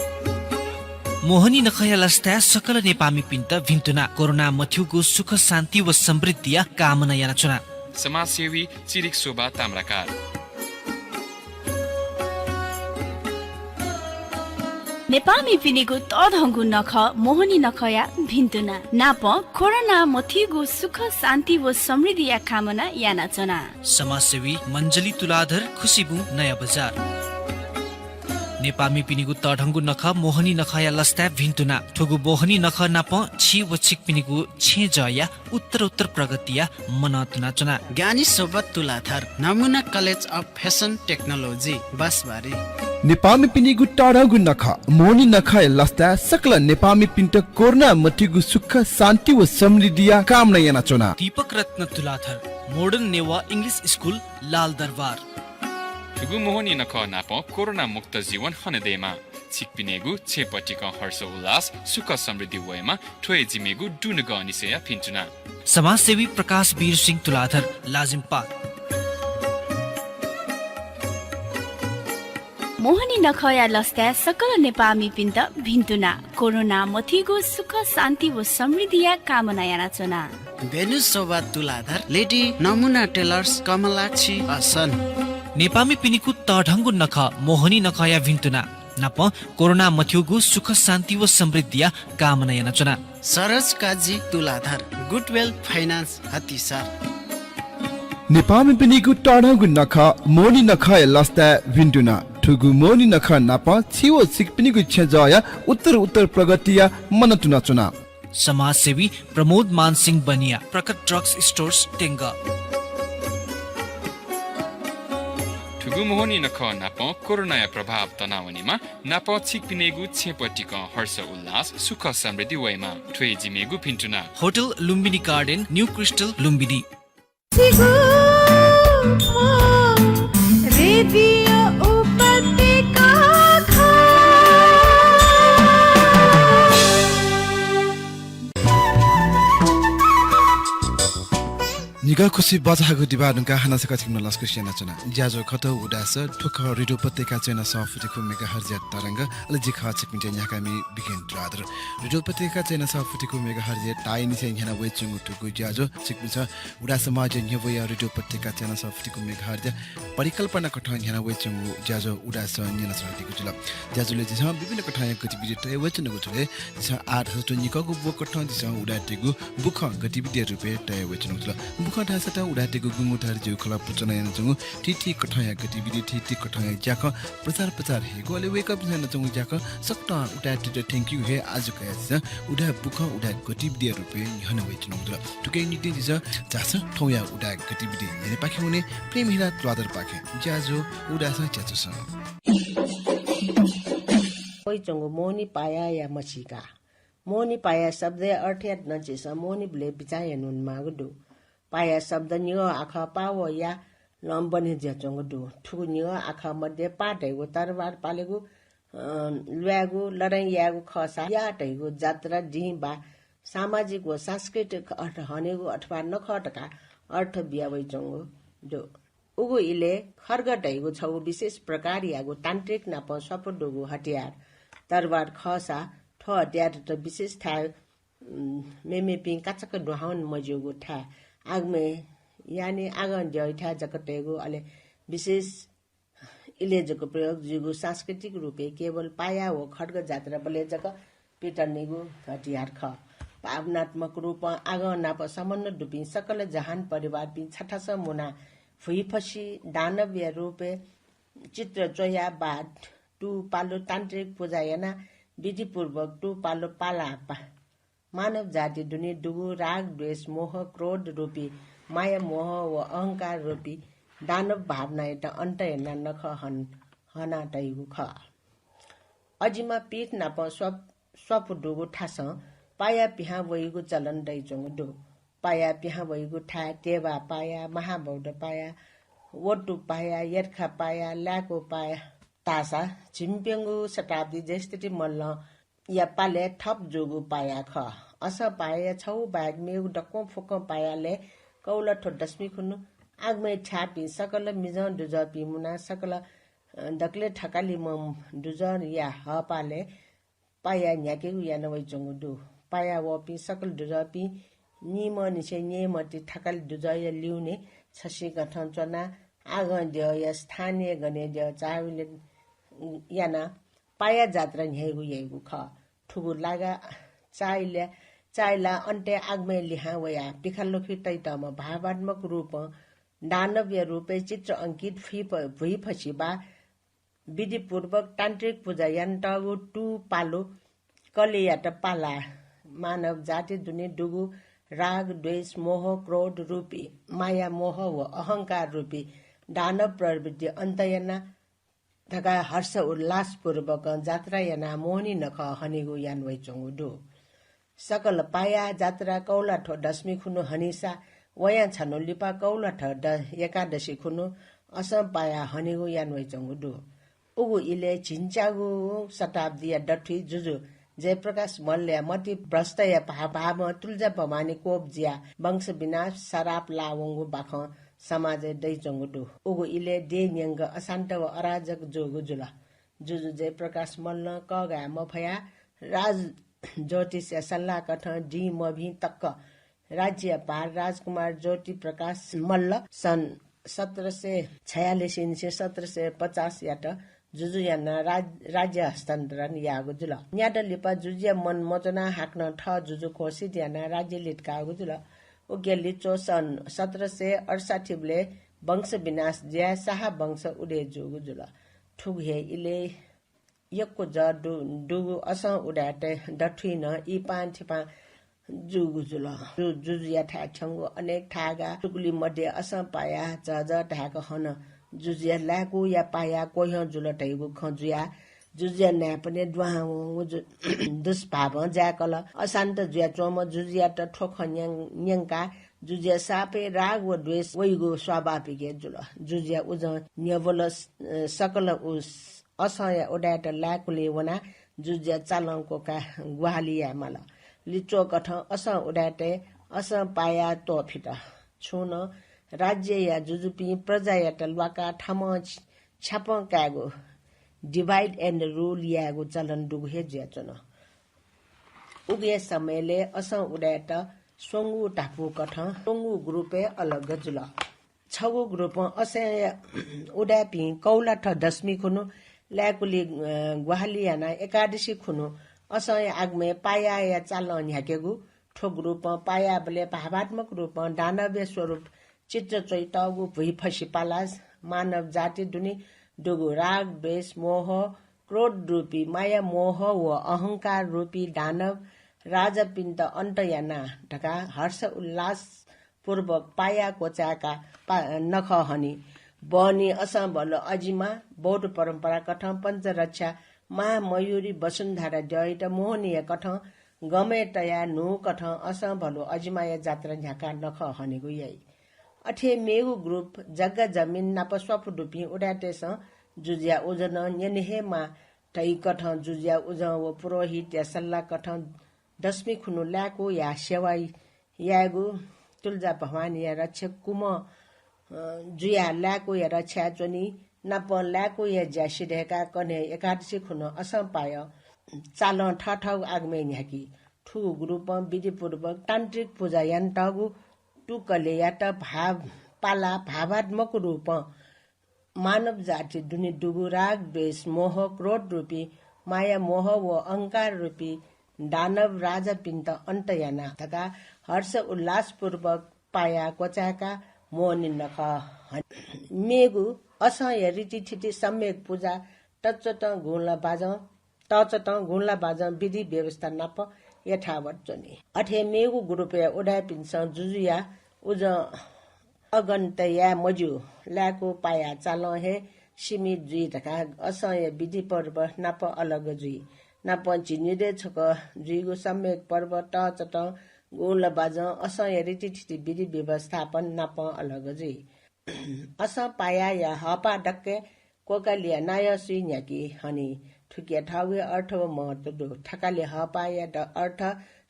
मोहनी नखःया लसताय् सकल नेपाःमिपिन्त भिन्तुना। कोरोना मथ्यूगु सुख शान्ति व समृद्धिया कामना यानाच्वना। समाजसेवी चिरिक शोभा ताम्राकार। नेपाःमिपिनिगु तःधंगु नखः मोहनी नखःया भिन्तुना। नाप कोरोना मथ्यूगु सुख शान्ति व समृद्धिया कामना यानाच्वना। समाजसेवी मञ्जली तुलाधर, खुसिबुँ, नयाँ बजार। नेपाःमिपिनिगु तःधंगु नखः मोहनी नखःया लसताय् भिन्तुना। थुगु मोहनी नखः नाप छि व छिकपिनिगु छेँजःया उत्तर उत्तर प्रगतिया मनंतुना च्वना। ज्ञानी शोभा तुलाधर, नमुना कलेज अफ फ्यासन टेक्नोलोजी, बाँसबारी। नेपाःमिपिनिगु तःधंगु नखः मोहनी नखःया लसताय् सकल नेपाःमिपिन्त कोरोना मथ्यूगु सुख शान्ति व समृद्धिया कामना यानाच्वना। दीपक रत्न तुलाधर, मोडर्न नेवाः इङ्ग्लिस स्कुल, लाल दरबार। थुगु मोहनी नखः नाप कोरोना मुक्त जीवन हने दयेमा। छिकपिनिगु छेँ पतिकं हर्ष उल्लास सुख समृद्धि वयेमा। थ्व हे जिमिगु दुनुगः निसया भिन्तुना। समाजसेवी प्रकाश वीर सिंह तुलाधर, लाजिम्पाल। मोहनी नखःया लसताय् सकल नेपाःमिपिन्त भिन्तुना। कोरोना मथ्यूगु सुख शान्ति व समृद्धिया कामना यानाच्वना। भेनु शोभा तुलाधर, लेडी नमुना टेलर्स, कमलाक्षी, असन। नेपाःमिपिनिगु तःधंगु नखः मोहनी नखःया भिन्तुना। नाप कोरोना मथ्यूगु सुख शान्ति व समृद्धिया कामना यानाच्वना। सरज काजी तुलाधर, गुडवेल फाइनान्स, हतिसर। नेपाःमिपिनिगु तःधंगु नखः मोहनी नखःया लसताय् भिन्तुना। थुगु मोहनी नखः नाप छि व छिकपिनिगु छेँजःया उत्तर उत्तर प्रगतिया मनंतुना च्वना। समाजसेवी प्रमोद मानसिंह बनिया, प्रकट ड्रग्स स्टोर्स, तेंग। थुगु मोहनी नखः नाप कोरोनाया प्रभाव तनावनेमा। नाप छिकपिनिगु छेँ पतिकं हर्ष उल्लास सुख समृद्धि वयेमा। थ्व हे जिमिगु भिन्तुना। Hotel Lumbini garden, new crystal, Lumbini. Radio उपत्यका खः। निगः खुसि बचाःगु दिबा धुंकाः हानं छकः छिकपिन्त लसकुस यानाच्वना। ज्याझ्वः खः उदास, थ्व खः रेडियो उपत्यका चय्न्हय् सफू फुति खु मेगाहर्जया तरंग, अले जि खः छिकपिन्त न्ह्याकामि बिकेन तुलाधर। रेडियो उपत्यका चय्न्हय् सफू फुति खु मेगाहर्जया ताःया निसें न्ह्याना वयाच्वंगु थुगु ज्याझ्वः छिकपिन्सं उदास समाजया न्ह्यब्वया रेडियो उपत्यका चय्न्हय् सफू फुति खु मेगाहर्जया परिकल्पना कथं न्ह्याना वयाच्वंगु ज्याझ्वः उदास न्यनाच्वनादीगु जुल। ज्याझ्वलय् झीसं विभिन्न कथंया गतिविधि तया वयाच्वनागु जुल। झीसं आः धाःसा थ्व निकःगु बुखँ कथं झीसं उदाय्‌तय्‌गु बुखँ गतिविधिया रूपय् तया वयाच्वनागु जुल। बुखँ धाःसा थ्व उदाय्‌तय्‌गु गुंगू धयागु जिगु खलः पुचः यानाच्वंगु थीथी कथंया गतिविधि, थीथी कथंया ज्याखँ प्रचार प्रसार यायेगु, अले वय्‌कःपिन्सं यानाच्वंगु ज्याखँ सकतां उदाय्‌तय्‌त थ्यंकेगु हे आजु कयाः झीसं उदाय् बुखँ उदाय् गतिविधिया रूपय् न्ह्याना वयाच्वनागु जुल। थुकिया निंतिं झीसं झासँ थौंया उदाय् गतिविधि न्ह्यःनेपाखे वने, प्रेम हिरा तुलाधरपाखें ज्याझ्वः उदासं च्याच्वसँ। वइच्वंगु मोहनी पायाया मसीका। मोहनी पाया शब्दया अर्थया दँ झीसं मोहनी बुलय् बिचाः यानावनेमाःगु दु। पाया शब्द निगः आखः पा व या लं बने जुयाच्वंगु दु। थुगु निगः आखः मध्ये पा धइगु तरवार पालेगु, अ, ल्वायेगु, लडाइँ यायेगु खःसा या धइगु जात्रा, दिं वा सामाजिक व सांस्कृतिक अर्थ हनेगु अथवा नखः धकाः अर्थ बिया वइच्वंगु दु। उगु इलय् खड्ग धइगु छगू विशेष प्रकारयागु तान्त्रिक नाप स्वापू दुगु हतियार तरवार खःसा थ्व हतियारयात विशेष थाय्, उम्, मेमेपिं काचाक्क दुहां वने मज्यूगु थाय् आगमय् यानि आगं द्यःथाय् जक तयेगु, अले विशेष इलय् जक प्रयोग जुइगु सांस्कृतिक रूपय् केवल पाया व खड्ग जात्राबलय् जक पितनेगु हतियार खः। भावनात्मक रूपं आगं नाप सम्बन्ध दुपिं सकल जहान परिवारपिं छथासं मुनाः भुइफसि दानवया रूपय् चित्र च्वयाः वा तू पालो तान्त्रिक पुजा यानाः विधिपूर्वक तू पालो पालाः पा-, मानव जाति दुने दुगु राग, द्वेष, मोह, क्रोध रूपी, माया, मोह व अहंकार रूपी दानव भावनायात अन्त यानाः नखः हन-, हना तइगु खः। अजिमा पीठ नाप स्व-, स्वापू दुगु थासं पाया पिहां वइगु चलन दइच्वंगु दु। पाया पिहां वइगु थाय् तेवा पाया, महाबौद्ध पाया, वटु पाया, यर्खा पाया, ल्याको पाया धाःसा झिंप्यंगू शताब्दी जयस्थिति मल्लं या पालय् थप जूगु पाया खः। असं पायाया छगू बाहेक मेगु दक्वं फुक्कं पायालय् कौलाथ्व दशमी खुन्हु आगमय् थ्याःपिं सकल मिजं दुजःपिं मुनाः सकल, अ, दकलय् थकालिम्ह दुजःया हःपालय् पाया न्ह्याकेगु याना वइच्वंगु दु। पाया वःपिं सकल दुजःपिं निम्हनिसें न्येम्ह ति थकालि दुजःया लिउने छसिकथं च्वनाः आगं द्यःया स्थानीय गनेद्यः चाःहिलय् यानाः पाया जात्रा न्ह्याइगु याइगु खः। थुगु लागा चाःहिलय्, चाःहिला अन्तय् आगमय् लिहां वयाः पिखालखुइ तइतःम्ह भावात्मक रूपं दानवया रूपय् चित्र अंकित फुइफ-, भुइफसि वा विधिपूर्वक तान्त्रिक पुजा यानातःगु तू पालु कलेयात पालाः मानव जाति दुने दुगु राग, द्वेष, मोह, क्रोध रूपी माया, मोह व अहंकार रूपी दानव प्रवृत्ति अन्त याना धकाः हर्ष उल्लासपूर्वकं जात्रा यानाः मोहनी नखः हनेगु याना वइच्वंगु दु। सकल पाया जात्रा कौलाथ्व दशमी खुन्हु हनीसा वयां छन्हु लिपा कौलाथ्व द-, एकादशी खुन्हु असं पाया हनेगु याना वइच्वंगु दु। उगु इलय् झिंच्यागू शताब्दीया दथुइ जुजु जयप्रकाश मल्लया मतिभ्रष्टया भाव, भावं तुलजा भवानी कोप जुयाः वंश विनाश सराप लाः वंगु बाखं समाजय् दइच्वंगु दु। उगु इलय् देय् न्यंक अशान्त व अराजक जूगु जुल। जुजु जयप्रकाश मल्लं कःघाये मफयाः राज ज्योतिषया सल्लाहकथं दिं मभिं तक राज्यया भार राजकुमार ज्योतिप्रकाश मल्ल सन् सत्र सय छयालिस निसें सत्र सय पचास यात जुजु यानाः राज-, राज्य हस्तान्तरण याःगु जुल। न्यादँ लिपा जुजुया मन मच्वनाः हाकनं थः जुजु घोषित यानाः राज्य लिधकाःगु जुल। उकिया लिच्वः सन् सत्र सय अठसट्ठी बलय् वंश विनाश जुयाः शाह वंश उदय जूगु जुल। थुगु हे इलय् यक्व जः दु-, दुगु असं उदाय्‌तय् दथुइ नं इपां थिपां जूगु जुल। जु-, जुजुयाथाय् थ्यंगु अनेक थाय्‌गा सुकुलि मध्ये असं पाया झःझः धाय्‌क हन जुजुया लाय्‌कूया पाया क्वह्यं जुल धइगु खँ जुयाः जुजुया नाय्‌पनय् दुहां वंगु जु-, दुष्भावं जाय्‌कल। अशान्त जुयाच्वंम्ह जुजुयात थ्व खँ न्यं-, न्यंकाः जुजुया सापय् राग व द्वेष वइगु स्वाभाविक हे जुल। जुजुया उजं न्ह्यब्वल स-, सकल उ असंया उदाय्‌त लाय्‌कुलिं वनाः जुजुया चालं क्वकाः ग्वाहालि यायेमाल। लिच्वःकथं असं उदाय्‌तय् असं पाया त्वःफित। छुं नं राज्यया जुजुपिं प्रजायात ल्वाकाः थःम्हं छ-, छ्यापं कायेगु, divide and rule यायेगु चलन दुगु हे जुयाच्वन। उगु समयलय् असं उदाय्‌त स्वंगू धापूकथं स्वंगू ग्रुपय् अलग जुल। छगू ग्रुपं असंया उदाय्‌पिं कौलाथ्व दशमी खुन्हु लाय्‌कुलि, अ, ग्वाहालि यानाः एकादशी खुन्हु असंया आगमय् पायाया चालं न्ह्याकेगु। थ्व ग्रुपं पायाबलय् भावात्मक रूपं दानवया स्वरूप चित्र च्वइतःगु भुइफसि पालास मानव जाति दुने दुगु राग, द्वेष, मोह, क्रोध रूपी माया, मोह व अहंकार रूपी दानव राजापिन्त अन्त याना धकाः हर्ष उल्लास पूर्वक पाया क्वचाय्‌का पा-, नखः हनी। बहनी असं भलो अजिमा बौद्ध परम्पराकथं पञ्चरक्षा महामयूरी वसुन्धरा द्यःयात मोहनीयाकथं गमय् तयाः न्हूकथं असं भलो अजिमाया जात्रा न्ह्याकाः नखः हनेगु याइ। अथे मेगु ग्रुप जग्गा जमिन नाप स्वापु दुपिं उदाय्‌तय्‌सं जुजुया उजं नं न्यने हे माः धइकथं जुजुया उजं व पुरोहितया सल्लाहकथं दशमी खुन्हु लाय्‌कूया सेवा यायेगु, तुलजा भवानीया रक्षक कुम्ह, अ, जुयाः लाय्‌कूया रक्षाय् च्वनी, नापं लाय्‌कूया ज्या सिधय्‌काः कन्हय् एकादशी खुन्हु असं पाय् चालं थःथःगु आगमय् न्ह्याकी। थुगु ग्रुपं विधिपूर्वक तान्त्रिक पुजा यानातःगु तू कलेयात भाव, पाला भावात्मक रूपं मानव जाति दुने दुगु राग, द्वेष, मोह, क्रोध रूपी माया, मोह व अहंकार रूपी दानव राजापिन्त अन्त याना धकाः हर्ष उल्लासपूर्वक पाया क्वचाय्‌काः मोहनी नखः हनी। मेगु असंया रीतिथिति सम्यक पुजा तच्वतं गुंला बाजं तःचतं गुंला बाजं विधि व्यवस्था नाप यथावत च्वनी। अथे मेगु ग्रुपया उदाय्‌पिन्सं जुजुया उजं अगन्त याये मज्यू, लाय्‌कू पाया चालं हे सीमित जुइ धकाः असंया विधि पर्व नाप अलग जुइ। नापं झिंनिदँय् छकः जुइगु सम्यक पर्व तःचतं गुँला बाजं असंया रीतिथिति विधि व्यवस्थापन नापं अलग जुइ। असं पायाया हःपाः दक्वय् क्वकालिया नायःसुइ न्ह्याकी हनी। थुकिया थःगु हे अर्थ व महत्व दु। थकालि हःपाःया द-, अर्थ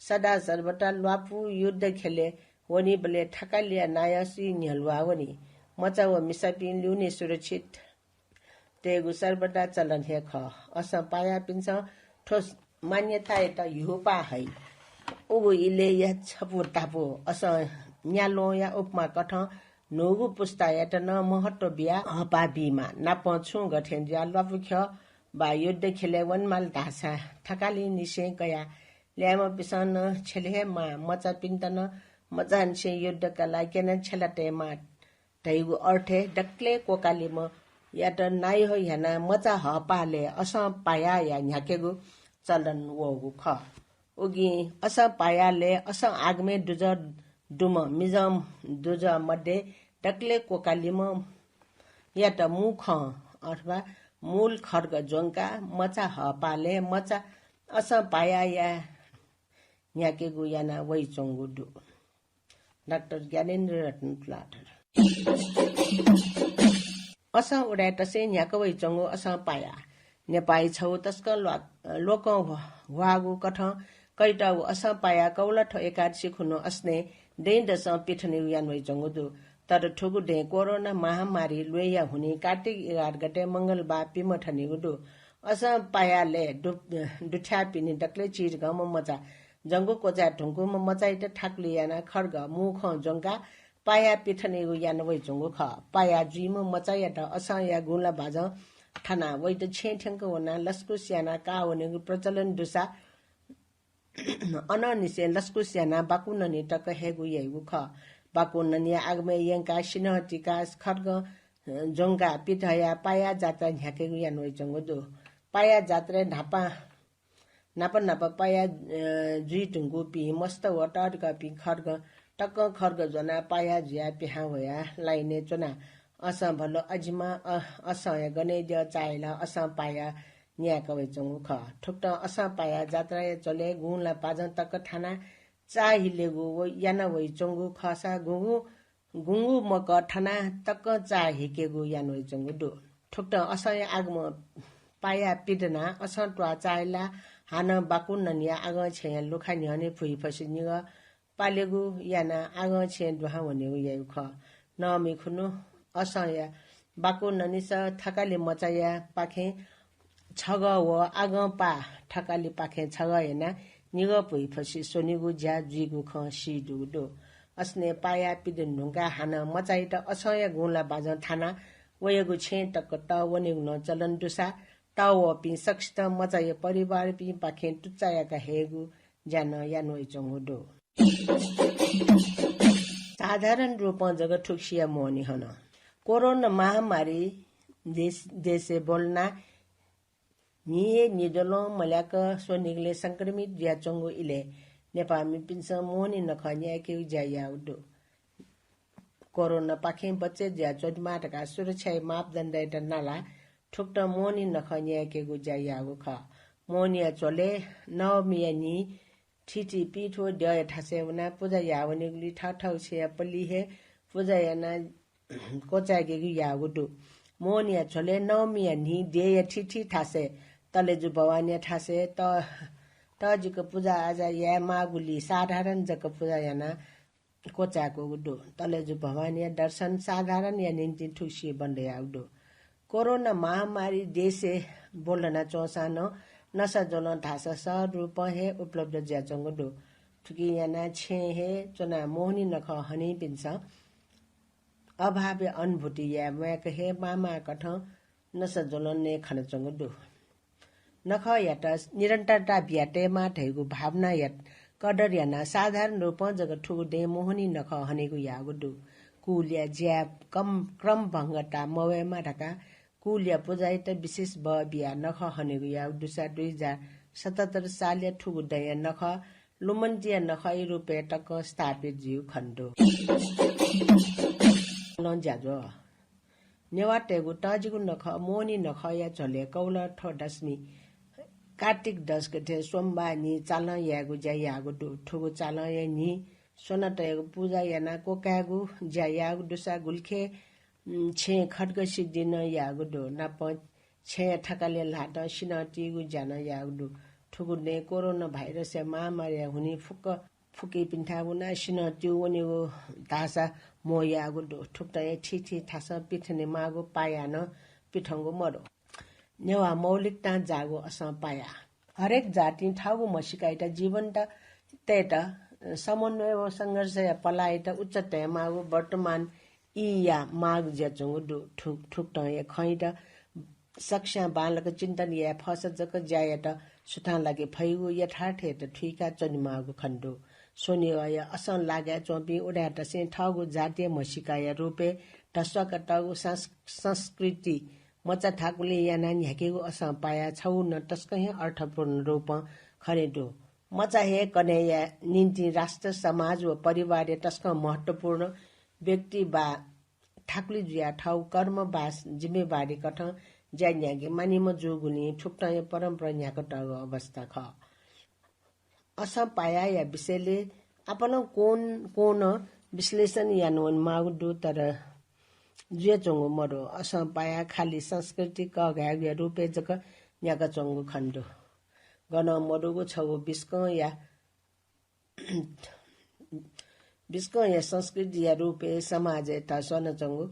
सदा सर्वदा ल्वापु युद्ध ख्यलय् वनीबलय् थकालिया नायःसुइ न्ह्यलुवा वनी। मचा व मिसापिं ल्यूने सुरक्षित तयेगु सर्वदा चलन हे खः। असं पायापिन्सं थ्व मान्यतायात ह्यूपाः हइ। उगु इलय्‌या छपु धापु असं न्याल्वंया उपमा कथं न्हूगु पुस्तायात नं महत्व बियाः हःपाः बीमाः। नापं छुं गथें जुयाः ल्वापु ख्यः वा युद्ध ख्यलय् वनेमाल धाःसा थकालिनिसें कयाः ल्याय्‌म्हपिन्सं नं छ्यले हे माः। मचापिन्त नं मचांनिसें युद्ध कलाः क्यना छ्यला तयेमाः धइगु अर्थय् दकलय् क्वकालिम्हयात नायः ह्यानाः मचा हःपालय् असं पायाया न्ह्याकेगु चलन वःगु खः। उकिं असं पायालय् असं आगमय् दुजः दुम्ह मिजं दुजः मध्ये दकलय् क्वकालिम्हयात मू खं अथवा मूल खड्ग ज्वंकाः मचा हःपालय् मचा असं पायाया न्ह्याकेगु याना वइच्वंगु दु। डाक्टर ज्ञानेन्द्र रत्न तुलाधर। असं उदाय्‌तसें न्ह्याका वइच्वंगु असं पाया नेपाःइ छगू तसकं ल्वा-, लोकं ह्वा-, ह्वाःगु कथं कयातःगु असं पाया कौलाथ्व एकादशी खुन्हु असनय् दँय्‌दसं पिथनेगु याना वइच्वंगु दु। तर थुगु दँय् कोरोना महामारी ल्वय्‌या हुनिं कार्तिक एघार गते मंगलबार पिमथनेगु दु। असं पायालय् दु-, दुथ्याःपिनि दकलय् चिधंगःम्ह मचा जंगु क्वचाय् धुंकूम्ह मचाइत थाकुलि यानाः खड्ग मू खं ज्वंकाः पाया पिथनेगु याना वइच्वंगु खः। पाया जुइम्ह मचायात असंया गुँला बाजं थानाः वइत छेँय् थ्यंक वनाः लसकुस यानाः काः वनेगु प्रचलन दुसा अनंनिसें लसकुस यानाः बाकु ननी तक हयेगु याइगु खः। बाकु ननिया आगमय् यंकाः सिन्हः तिकाः खड्ग ज्वंकाः पिथयाः पाया जात्रा न्ह्याकेगु याना वइच्वंगु दु। पाया जात्राय् न्हापां न्हापा न्हापा पाया, अ, जुइ धुंकूपिं मस्त व तःधिकःपिं खड्ग तकं खड्ग ज्वनाः पाया जुयाः पिहां वयाः लाइनय् च्वनाः असं भलो अजिमा, अ, असंया गनय् द्यः चाःहिलाः असं पाया न्यायेका वइच्वंगु खः। थुकथं असं पाया जात्राया झ्वलय् गुँला बाजं तक थानाः चाःहिलेगु व याना वइच्वंगु खःसा गुगु गुंगू मकः थानाः तकं चाः हिकेगु याना वइच्वंगु दु। थुकथं असंया आगमं पाया पिदनाः असं त्वाः चाःहिलाः हानं बाकु ननिया आगं छेँया लुखा न्ह्यःने फुइफसि निगः पालेगु यानाः आगं छेँ दुहां वनेगु याइगु खः। नवमी खुन्हु असंया बाकु ननिसं थकालि मचायापाखें छगः व आगं पाः थकालिपाखें छगः यानाः निगः फुइफसि स्वनेगु ज्या जुइगु खँ सीदुगु दु। असनय् पाया पिदने धुंकाः हानं मचाइत असंया गुँला बाजं थानाः वयागु छेँ तक तः वनेगु नं चलन दुसा तः वःपिं सकसितं मचाया परिवारपिंपाखें तुचाय्‌का हयेगु ज्या नं याना वइच्वंगु दु। साधारण रूपं जक थुगुसिया मोहनि हन। कोरोना महामारी देश, देशय् ब्वलना न्हि हे न्हिद्वलं मल्याक स्वनिगलय् संक्रमित जुयाच्वंगु इलय् नेपाःमिपिन्सं मोहनि नखः न्यायेकेगु ज्या याःगु दु। कोरोनापाखें बचय् जुयाच्वनेमाः धकाः सुरक्षाया मापदण्डयात नालाः थुकथं मोहनि नखः न्यायेकेगु ज्या याःगु खः। मोहनिया झ्वलय् नवमीया न्हि थीथी पीठ व द्यःया थासय् वनाः पुजा याः वनेगुलिं थःथःगु छेँया पल्ली हे पुजा यानाः क्वचाय्‌केगु याःगु दु। मोहनिया झ्वलय् नवमीया न्हि देय्‌या थीथी थासय्, तलेजु भवानीया थासय् त-, तःजिक पुजाआजा यायेमाःगुलिं साधारण जक पुजा यानाः क्वचाय्‌कूगु दु। तलेजु भवानीया दर्शन साधारणया निंतिं थुगुसी बन्द याःगु दु। कोरोना महामारी देशय् ब्वलना च्वंसां नं नसा ज्वलं धाःसा सहज रूपं हे उपलब्ध जुयाच्वंगु दु। थुकिं यानाः छेँय् हे च्वनाः मोहनि नखः हनीपिन्सं अभावया अनुभूति याये म्वायेक हे माःमाःकथं नसा ज्वलं नये खनाच्वंगु दु। नखःयात निरन्तरता बिया तयेमाः धइगु भावनायात कदर यानाः साधारण रूपं जक थुगु दँय् मोहनि नखः हनेगु याःगु दु। कुलया ज्याय् कम, क्रमभंगता मवयेमा धकाः कुलया पुजायात विशेष बः बियाः नखः हनेगु याःगु दुसा दुई हजार सतहत्तर सालया थुगु दँया नखः लुमन्तिया नखःया रूपय् तकं स्थापित जुइगु खनेदु। नं ज्याझ्वः। नेवाःतय्‌गु तःजिगु नखः मोहनि नखःया झ्वलय् कौलाथ्व दशमी कार्तिक दस गथे सोमबार न्हि चालं यायेगु ज्या याःगु दु। थुगु चालंया न्हि स्वनातय्गु पुजा यानाः क्वकायेगु ज्या याःगु दुसा गुलिखे, उम्, छेँय् खड्ग सिद्धि नं याःगु दु। नापं छेँया थकालि ल्हातं सिनं तीगु ज्या नं याःगु दु। थुगु दँय् कोरोना भाइरसया महामारीया हुनिं फुक्क फुकीपिन्थाय् वनाः सिनं त्यू वनेगु धाःसा म्हो याःगु दु। थुकथं हे थीथी थासं पिथनेमाःगु पाया नं पिथंगु मदु। नेवाः मौलिकतां जाःगु असं पाया। हरेक जातिं थःगु म्हसीकायात जीवन्त तयेत, अ, समन्वय व संघर्षया पलाःयात उच्च तयेमाःगु वर्तमान ईया माग जुयाच्वंगु दु। थुक-, थुकथं हे खँयात सकस्यां बांलाक चिन्तन याये फःसा जक ज्यायात सुथां लाके फइगु यथार्थयात थुइका च्वनेमाःगु खने दु। स्वनिगःया असं लागाय् च्वंपिं उदाय्‌तसें थःगु जातीय म्हसीकाया रूपय् धस्वाकातःगु संस-, संस्कृति मचा थाकुलि यानाः न्ह्याकेगु असं पाया छगू नं तसकं हे अर्थपूर्ण रूपं खने दु। मचा हे कन्हय्‌या निंतिं राष्ट्र, समाज व परिवारया तसकं महत्त्वपूर्ण व्यक्ति वा थाकुलि जुयाः थःगु कर्म वा जिम्मेवारीकथं ज्या न्ह्याके मानिम्ह जूगुलिं थुकथं हे परम्परा न्ह्याकातःगु अवस्था खः। असं पायाया विषयले आपालं कोन-, कोनं विश्लेषण यानावनेमाःगु दु, तर जुयाच्वंगु मदु। असं पाया खालि संस्कृति कःघायेगुया रूपय् जक न्ह्याकाच्वंगु खने दु। गनं मदुगु छगू बिस्कंया बिस्कंया संस्कृतिया रूपय् समाजय् धस्वानाच्वंगु,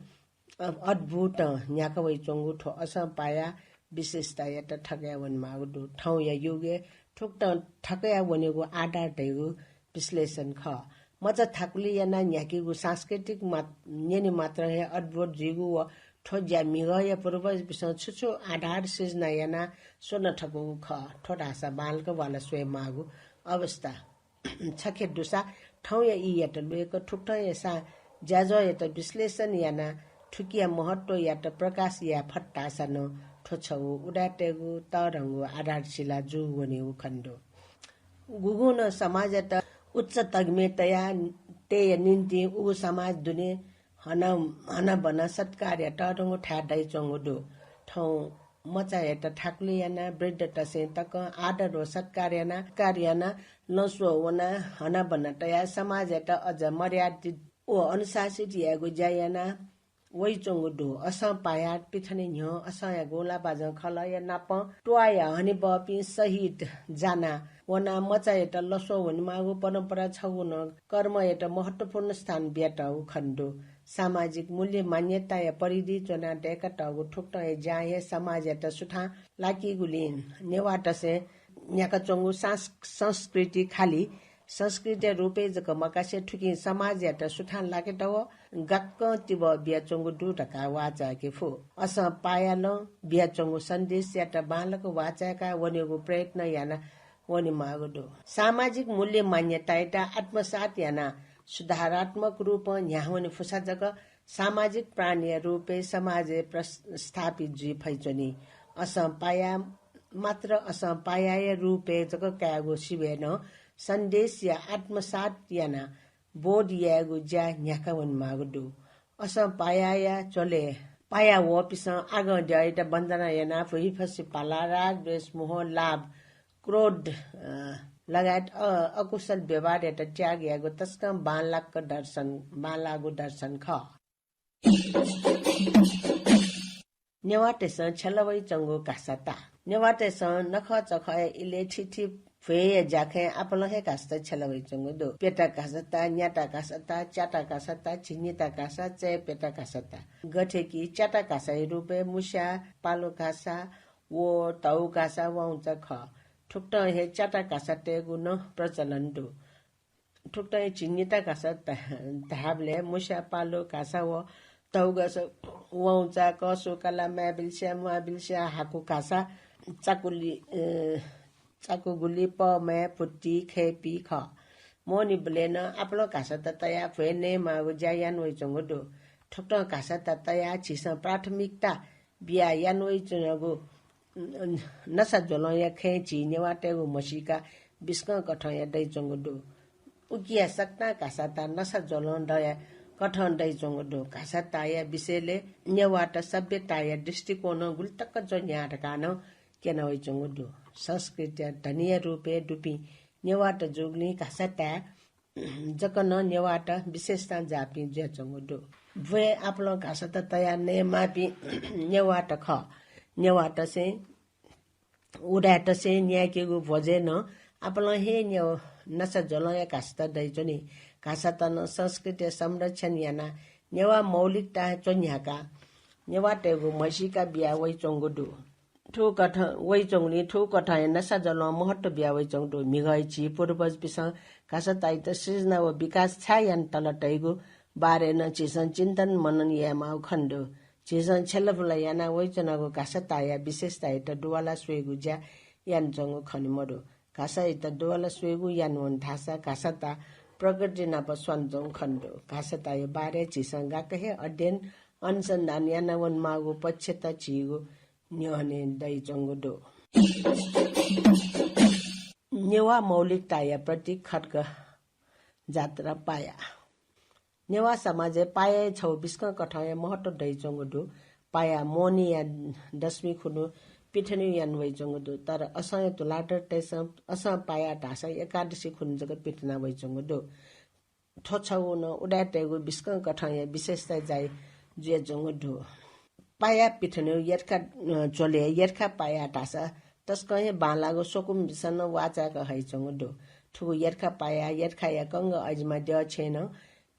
अ, अद्भुतं न्ह्याका वइच्वंगु थ्व असं पाया विशेषतायात थकया वनेमाःगु दु। थौंया युगय् थुकथं थकया वनेगु आधार धइगु विश्लेषण खः। मचा थाकुलि यानाः न्ह्याकीगु सांस्कृतिक मा-, न्यने मात्रं हे अद्भुत जुइगु व थ्व ज्या म्हिगःया पूर्वजपिन्सं छु छु आधार सिर्जना यानाः स्वना थकूगु खः। थ्व धाःसा बांलाक वाला स्वयेमाःगु अवस्था। छखे दुसा थौंया ईयात ल्वय्क थुकथं हे सां ज्याझ्वःयात विश्लेषण यानाः थुकिया महत्त्वयात प्रकाश याये फत धाःसा नं थ्व छगू उदाय्‌तय्गु तःधंगु आधारशिला जू वनेगु खने दु। गुगुं नं समाजयात उच्च तगिमय् तया, तयेया निंतिं उगु समाज दुने हना, हनाबना सत्कारया तःधंगु थाय् दइच्वंगु दु। थौं मचायात थाकुलि यानाः वृद्धतसें तकं आदर व सत्कार यानाः, सत्कार यानाः लँस्वः वनाः हनाबना तयाः समाजयात अझ मर्यादित व अनुशासित यायेगु ज्या याना वइच्वंगु दु। असं पायाः पिथने न्ह्यः असंया गुंला बाजं खलःया नापं त्वाःया हनेबहःपिं शहीद जाना वनाः मचायात लँस्वः वनेमाःगु परम्परा छगू नं कर्मयात महत्त्वपूर्ण स्थान बियातःगु खने दु। सामाजिक मूल्य मान्यताया परिधि च्वनाः दय्कातःगु थुकथं हे ज्यां हे समाजयात सुथां लाकीगुलिं नेवाःतसें न्ह्याकाच्वंगु सांस-, संस्कृति खालि संस्कृतिया रूपय् जक मकासे थुकिं समाजयात सुथां लाकेत व गाक्कं तिबः बियाच्वंगु दु धकाः वाःचायेके फु। असं पायालं बियाच्वंगु सन्देशयात बांलाक वाःचाय्का वनेगु प्रयत्न याना वनेमाःगु दु। सामाजिक मूल्य मान्यतायात आत्मसात यानाः सुधारात्मक रूपं न्ह्याः वने फुसा जक सामाजिक प्राणीया रूपय् समाजय् प्रस-, स्थापित जुइ फइच्वनी। असं पाया मात्र असं पायाया रूपय् जक कायेगु सिबय् नं सन्देशया आत्मसात यानाः बोध यायेगु ज्या न्ह्याका वनेमाःगु दु। असं पायाया झ्वलय् पाया वःपिन्सं आगंद्यःयात वन्दना यानाः भुइफसि पाला, राग, द्वेष, मोह, लाभ, क्रोध, अ, लगायत, अ, अकुशल व्यवहारयात त्याग यायेगु तसकं बांलाक दर्शन, बांलाःगु दर्शन खः। नेवाःतय्सं छ्यला वइच्वंगु घासाता। नेवाःतय्सं नखःचखःया इलय् थीथी भ्वय्या ज्याखँय् आपालं हे घासाता छ्यला वइच्वंगु दु। प्यता घासाता, न्याता घासाता, च्याता घासाता, झिंनिता घासा, चय्प्यता घासाता। गथे कि च्याता घासाया रूपय् मुस्या, पालो घासा व धौ घासा वउँचा खः। थुकथं हे च्याता घासा तयेगु नं प्रचलन दु। थुकथं हे झिंनिता घासा धा-, धाःबलय् मुस्या, पालो घासा व धौ घासा वउँचा, कःसु, काला, माय्बिल्स्या, म्वाःबिल्स्या, हाकु घासा, चाकुलि, अ, चाकुगुलि, पःमाय्, भुत्ति, खय्पी खः। मोहनीबलय् नं आपालं घासाता तयाः भ्वय् नयेमाःगु ज्या याना वइच्वंगु दु। थुकथं घासाता तयाः झीसं प्राथमिकता बियाः याना वइच्वंगु नसा ज्वलंया खँय् झी नेवाःतय्गु म्हसीका बिस्कं कथंया दइच्वंगु दु। उकिया सकतां घासाता नसा ज्वलं दया कथं दइच्वंगु दु। घासाताया विषयलय् नेवाःत सभ्यताया दृष्टिकोणं गुलितक ज्वन्ह्याः धकाः नं क्यना वइच्वंगु दु। संस्कृतिया धनीया रूपय् दुपिं नेवाःत जूगुलिं घाःसा ताये जक नं नेवाःत विशेषतां जाःपिं जुयाच्वंगु दु। ब्वय् आपालं घाःसात तयाः नयेमाःपिं नेवाःत खः। नेवाःतसें उदाय्‌तसें न्यायेकेगु भ्वजय् नं आपालं हे न्यव नसा ज्वलंया घाःसात दइच्वनी। घाःसात नं संस्कृतिया संरक्षण यानाः नेवाः मौलिकता च्वन्ह्याकाः नेवाःतय्‌गु म्हसीका बिया वइच्वंगु दु। थुकथं वइच्वंगुलिं थुकथं हे नसा ज्वलं महत्व बिया वइच्वंगु दु। म्हिगःया झी पूर्वजपिसं घाःसातयात सृजना व विकास छाय् यानातल धइगु बारे नं झीसं चिन्तन मनन यायेमाःगु खने दु। झीसं छ्यलाफुला यानाः वइच्वनागु घाःसातया विशेषतायात दुवाला स्वयेगु ज्या यानाच्वंगु खने मदु। घाःसायात दुवाला स्वयेगु यानावन धाःसा घाःसात प्रकृति नाप स्वानाच्वंगु खने दु। घाःसातया बारे झीसं गाक्क हे अध्ययन अनुसन्धान यानावनेमाःगु पक्षता झीगु न्ह्यःने दइच्वंगु दु। नेवाः मौलिकताया प्रतीक खड्ग जात्रा पाया। नेवाः समाजय् पायाया छगू बिस्कं कथंया महत्व दइच्वंगु दु। पाया मोहनीया दशमी खुन्हु पिथनेगु याना वइच्वंगु दु। तर असंया तुलाधरतय्‌सं असं पाया धाःसा एकादशी खुन्हु जक पिथना वइच्वंगु दु। थ्व छगू नं उदाय्‌तय्‌गु बिस्कं कथंया विशेषता जाय जुयाच्वंगु दु। पाया पिथनेगु यर्खा, अ, च्वले यर्खा पाया धाःसा तसकं हे बांलाःगु स्वकुमिपिसं नं वाःचाय्‌क हइच्वंगु दु। थुगु यर्खा पाया यर्खाया कंग अजिमा द्यः छेँय् नं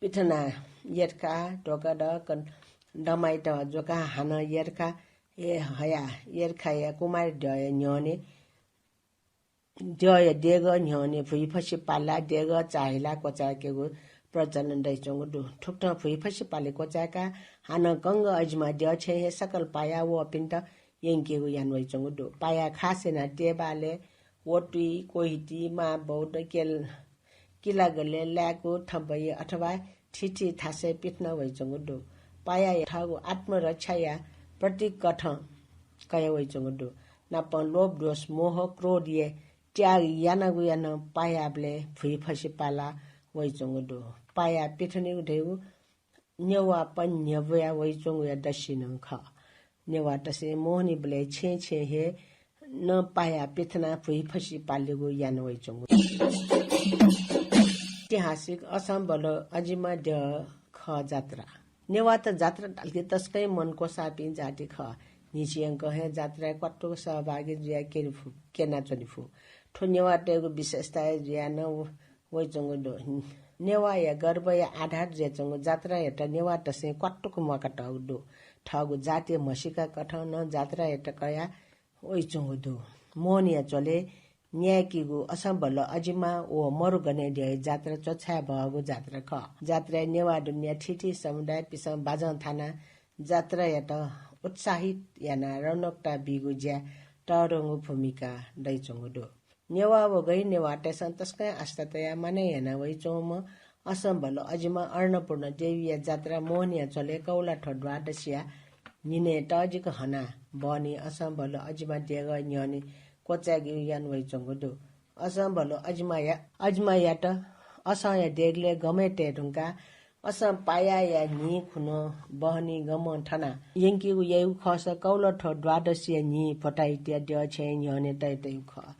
पिथनाः यर्खा, ध्वकादः, क-, दमाइत ज्वकाः हानं यर्खा हे हयाः यर्खाया कुमारी द्यःया न्ह्यःने द्यःया देगः न्ह्यःने भुइफसि पालाः देगः चाःहिलाः क्वचाय्‌केगु प्रचलन दइच्वंगु दु। थुकथं भुइफसि पाले क्वचाय्‌काः हानं कंग अजिमा द्यः छेँय् हे सकल पाया वःपिन्त यंकेगु याना वइच्वंगु दु। पाया खास यानाः तेबालय्, वतुइ, कोहिति, मांबौद्ध, केल-, किलागलय्, लाय्‌कु, थबइ अथवा थीथी थासय् पिथना वइच्वंगु दु। पायाया थःगु आत्मरक्षाया प्रतीक कथं कया वइच्वंगु दु। नापं लोभ, द्वेष, मोह, क्रोधया त्याग यानागु यानाः पायाबलय् भुइफसि पाला वइच्वंगु दु। पाया पिथनेगु धइगु नेवाःपन न्ह्यब्वया वइच्वंगुया दसि नं खः। नेवाःतय्‌सं मोहनीबलय् छेँय् छेँय् हे नं पाया पिथनाः भुइफसि पालेगु याना वइच्वंगु। ऐतिहासिक असंबल अजिमा द्यः खः जात्रा। नेवाःत जात्रा धालकि तसकं हे मन क्वसाःपिं जाति खः। न्हिच्छि यंकं हे जात्राय् क्वातुक सहभागी जुयाः क्यने फु, क्यनाच्वने फु। थ्व नेवाःतय्‌गु विशेषता हे जुयाः नं व-, वइच्वंगु दु। नेवाःया गर्वया आधार जुयाच्वंगु जात्रायात नेवाःतय्‌सं क्वातुक म्वाकातःगु दु। थःगु जातीय म्हसीका कथं नं जात्रायात कया वइच्वंगु दु। मोहनीया झ्वलय् न्यायेकीगु असंबल अजिमा व मरुगनय् द्यःया जात्रा च्वछाये बहःगु जात्रा खः। जात्राय् नेवाः दुनेया थीथी समुदायपिसं बाजं थानाः जात्रायात उत्साहित यानाः रौनकता बीगु ज्याय् तःधंगु भूमिका दइच्वंगु दु। नेवाः व गैर नेवाःतय्‌सं तसकं आस्था तयाः मानय् याना वइच्वंम्ह असंबल अजिमा अन्नपूर्ण देवीया जात्रा मोहनीया झ्वलय् कौलाथ्व द्वादशीया न्हिनय् तःजिक हनाः बहनी असंबल अजिमा देगः न्ह्यःने क्वचायेगु याना वइच्वंगु दु। असंबल अजिमाया, अजिमायात असंया देगलय् गमय् तये धुंकाः असं पायाया न्हि खुन्हु बहनी गमं थनाः यंकेगु याइगु खःसा कौलाथ्व द्वादशीया न्हि भोथाइतिया द्यः छेँय् न्ह्यःने तये तयेगु खः।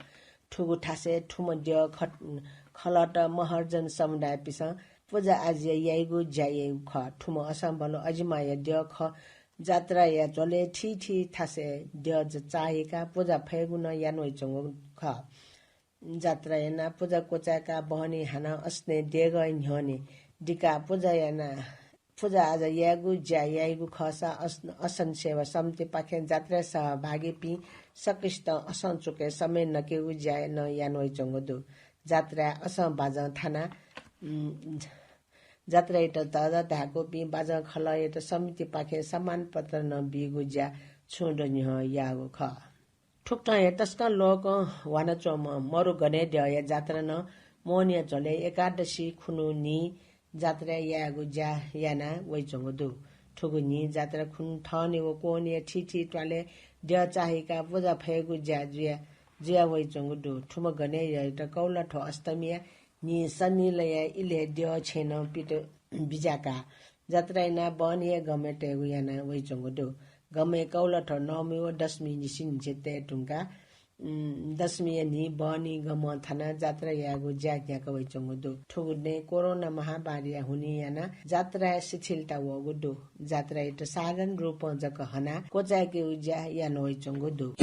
थुगु थासय् थुम्ह द्यः ख-, खलःत महर्जन समुदायपिसं पुजा आज्या याइगु ज्या याइगु खः। थुम्ह असंबल अजिमाया द्यः खः। जात्राया झ्वलय् थीथी थासय् द्यः ज-, चाःहिकाः पुजा फयेगु नं याना वइच्वंगु खः। जात्रा यानाः पुजा क्वचाय्‌काः बहनी हानं असनय् देगः न्ह्यःने दिकाः पुजा यानाः पुजा आज्या यायेगु ज्या याइगु खःसा अस-, असन सेवा समितिपाखें जात्राय् सहभागीपिं सकसितं असं चुकय् समय नकेगु ज्या नं याना वइच्वंगु दु। जात्राय् असं बाजं थानाः, उम्, जात्रायात धजा धाय्‌कूपिं बाजं खलःयात समितिपाखें सम्मान पत्र नं बीगु ज्या छुं दँ न्ह्यः याःगु खः। थुकथं हे तसकं लोकं ह्वानाच्वंम्ह मरुगनय् द्यःया जात्रा नं मोहनीया झ्वलय् एकादशी खुन्हु न्हि जात्रा यायेगु ज्या याना वइच्वंगु दु। थुगु न्हि जात्रा खुन्हु थःने व क्वनेया थीथी त्वालय् द्यः चाःहिकाः पुजा फयेगु ज्या जुया, जुया वइच्वंगु दु। थुम्ह गनय् द्यःयात कौलाथ्व अष्टमीया न्हि सनिलया इलय् द्यः छेँ नं पित बिज्याकाः जात्रा यानाः बहनी हे गमय् तयेगु याना वइच्वंगु दु। गमय् कौलाथ्व नवमी व दशमी निसें निसें तये धुंकाः उम्, दशमीया न्हि बहनी गमं थानाः जात्रा यायेगु ज्या न्ह्याका वइच्वंगु दु। थुगुलिं कोरोना महामारीया हुनिं यानाः जात्राय् शिथिलता वःगु दु। जात्रायात साधारण रूपं जक हनाः क्वचाय्केगु ज्या याना वइच्वंगु दु।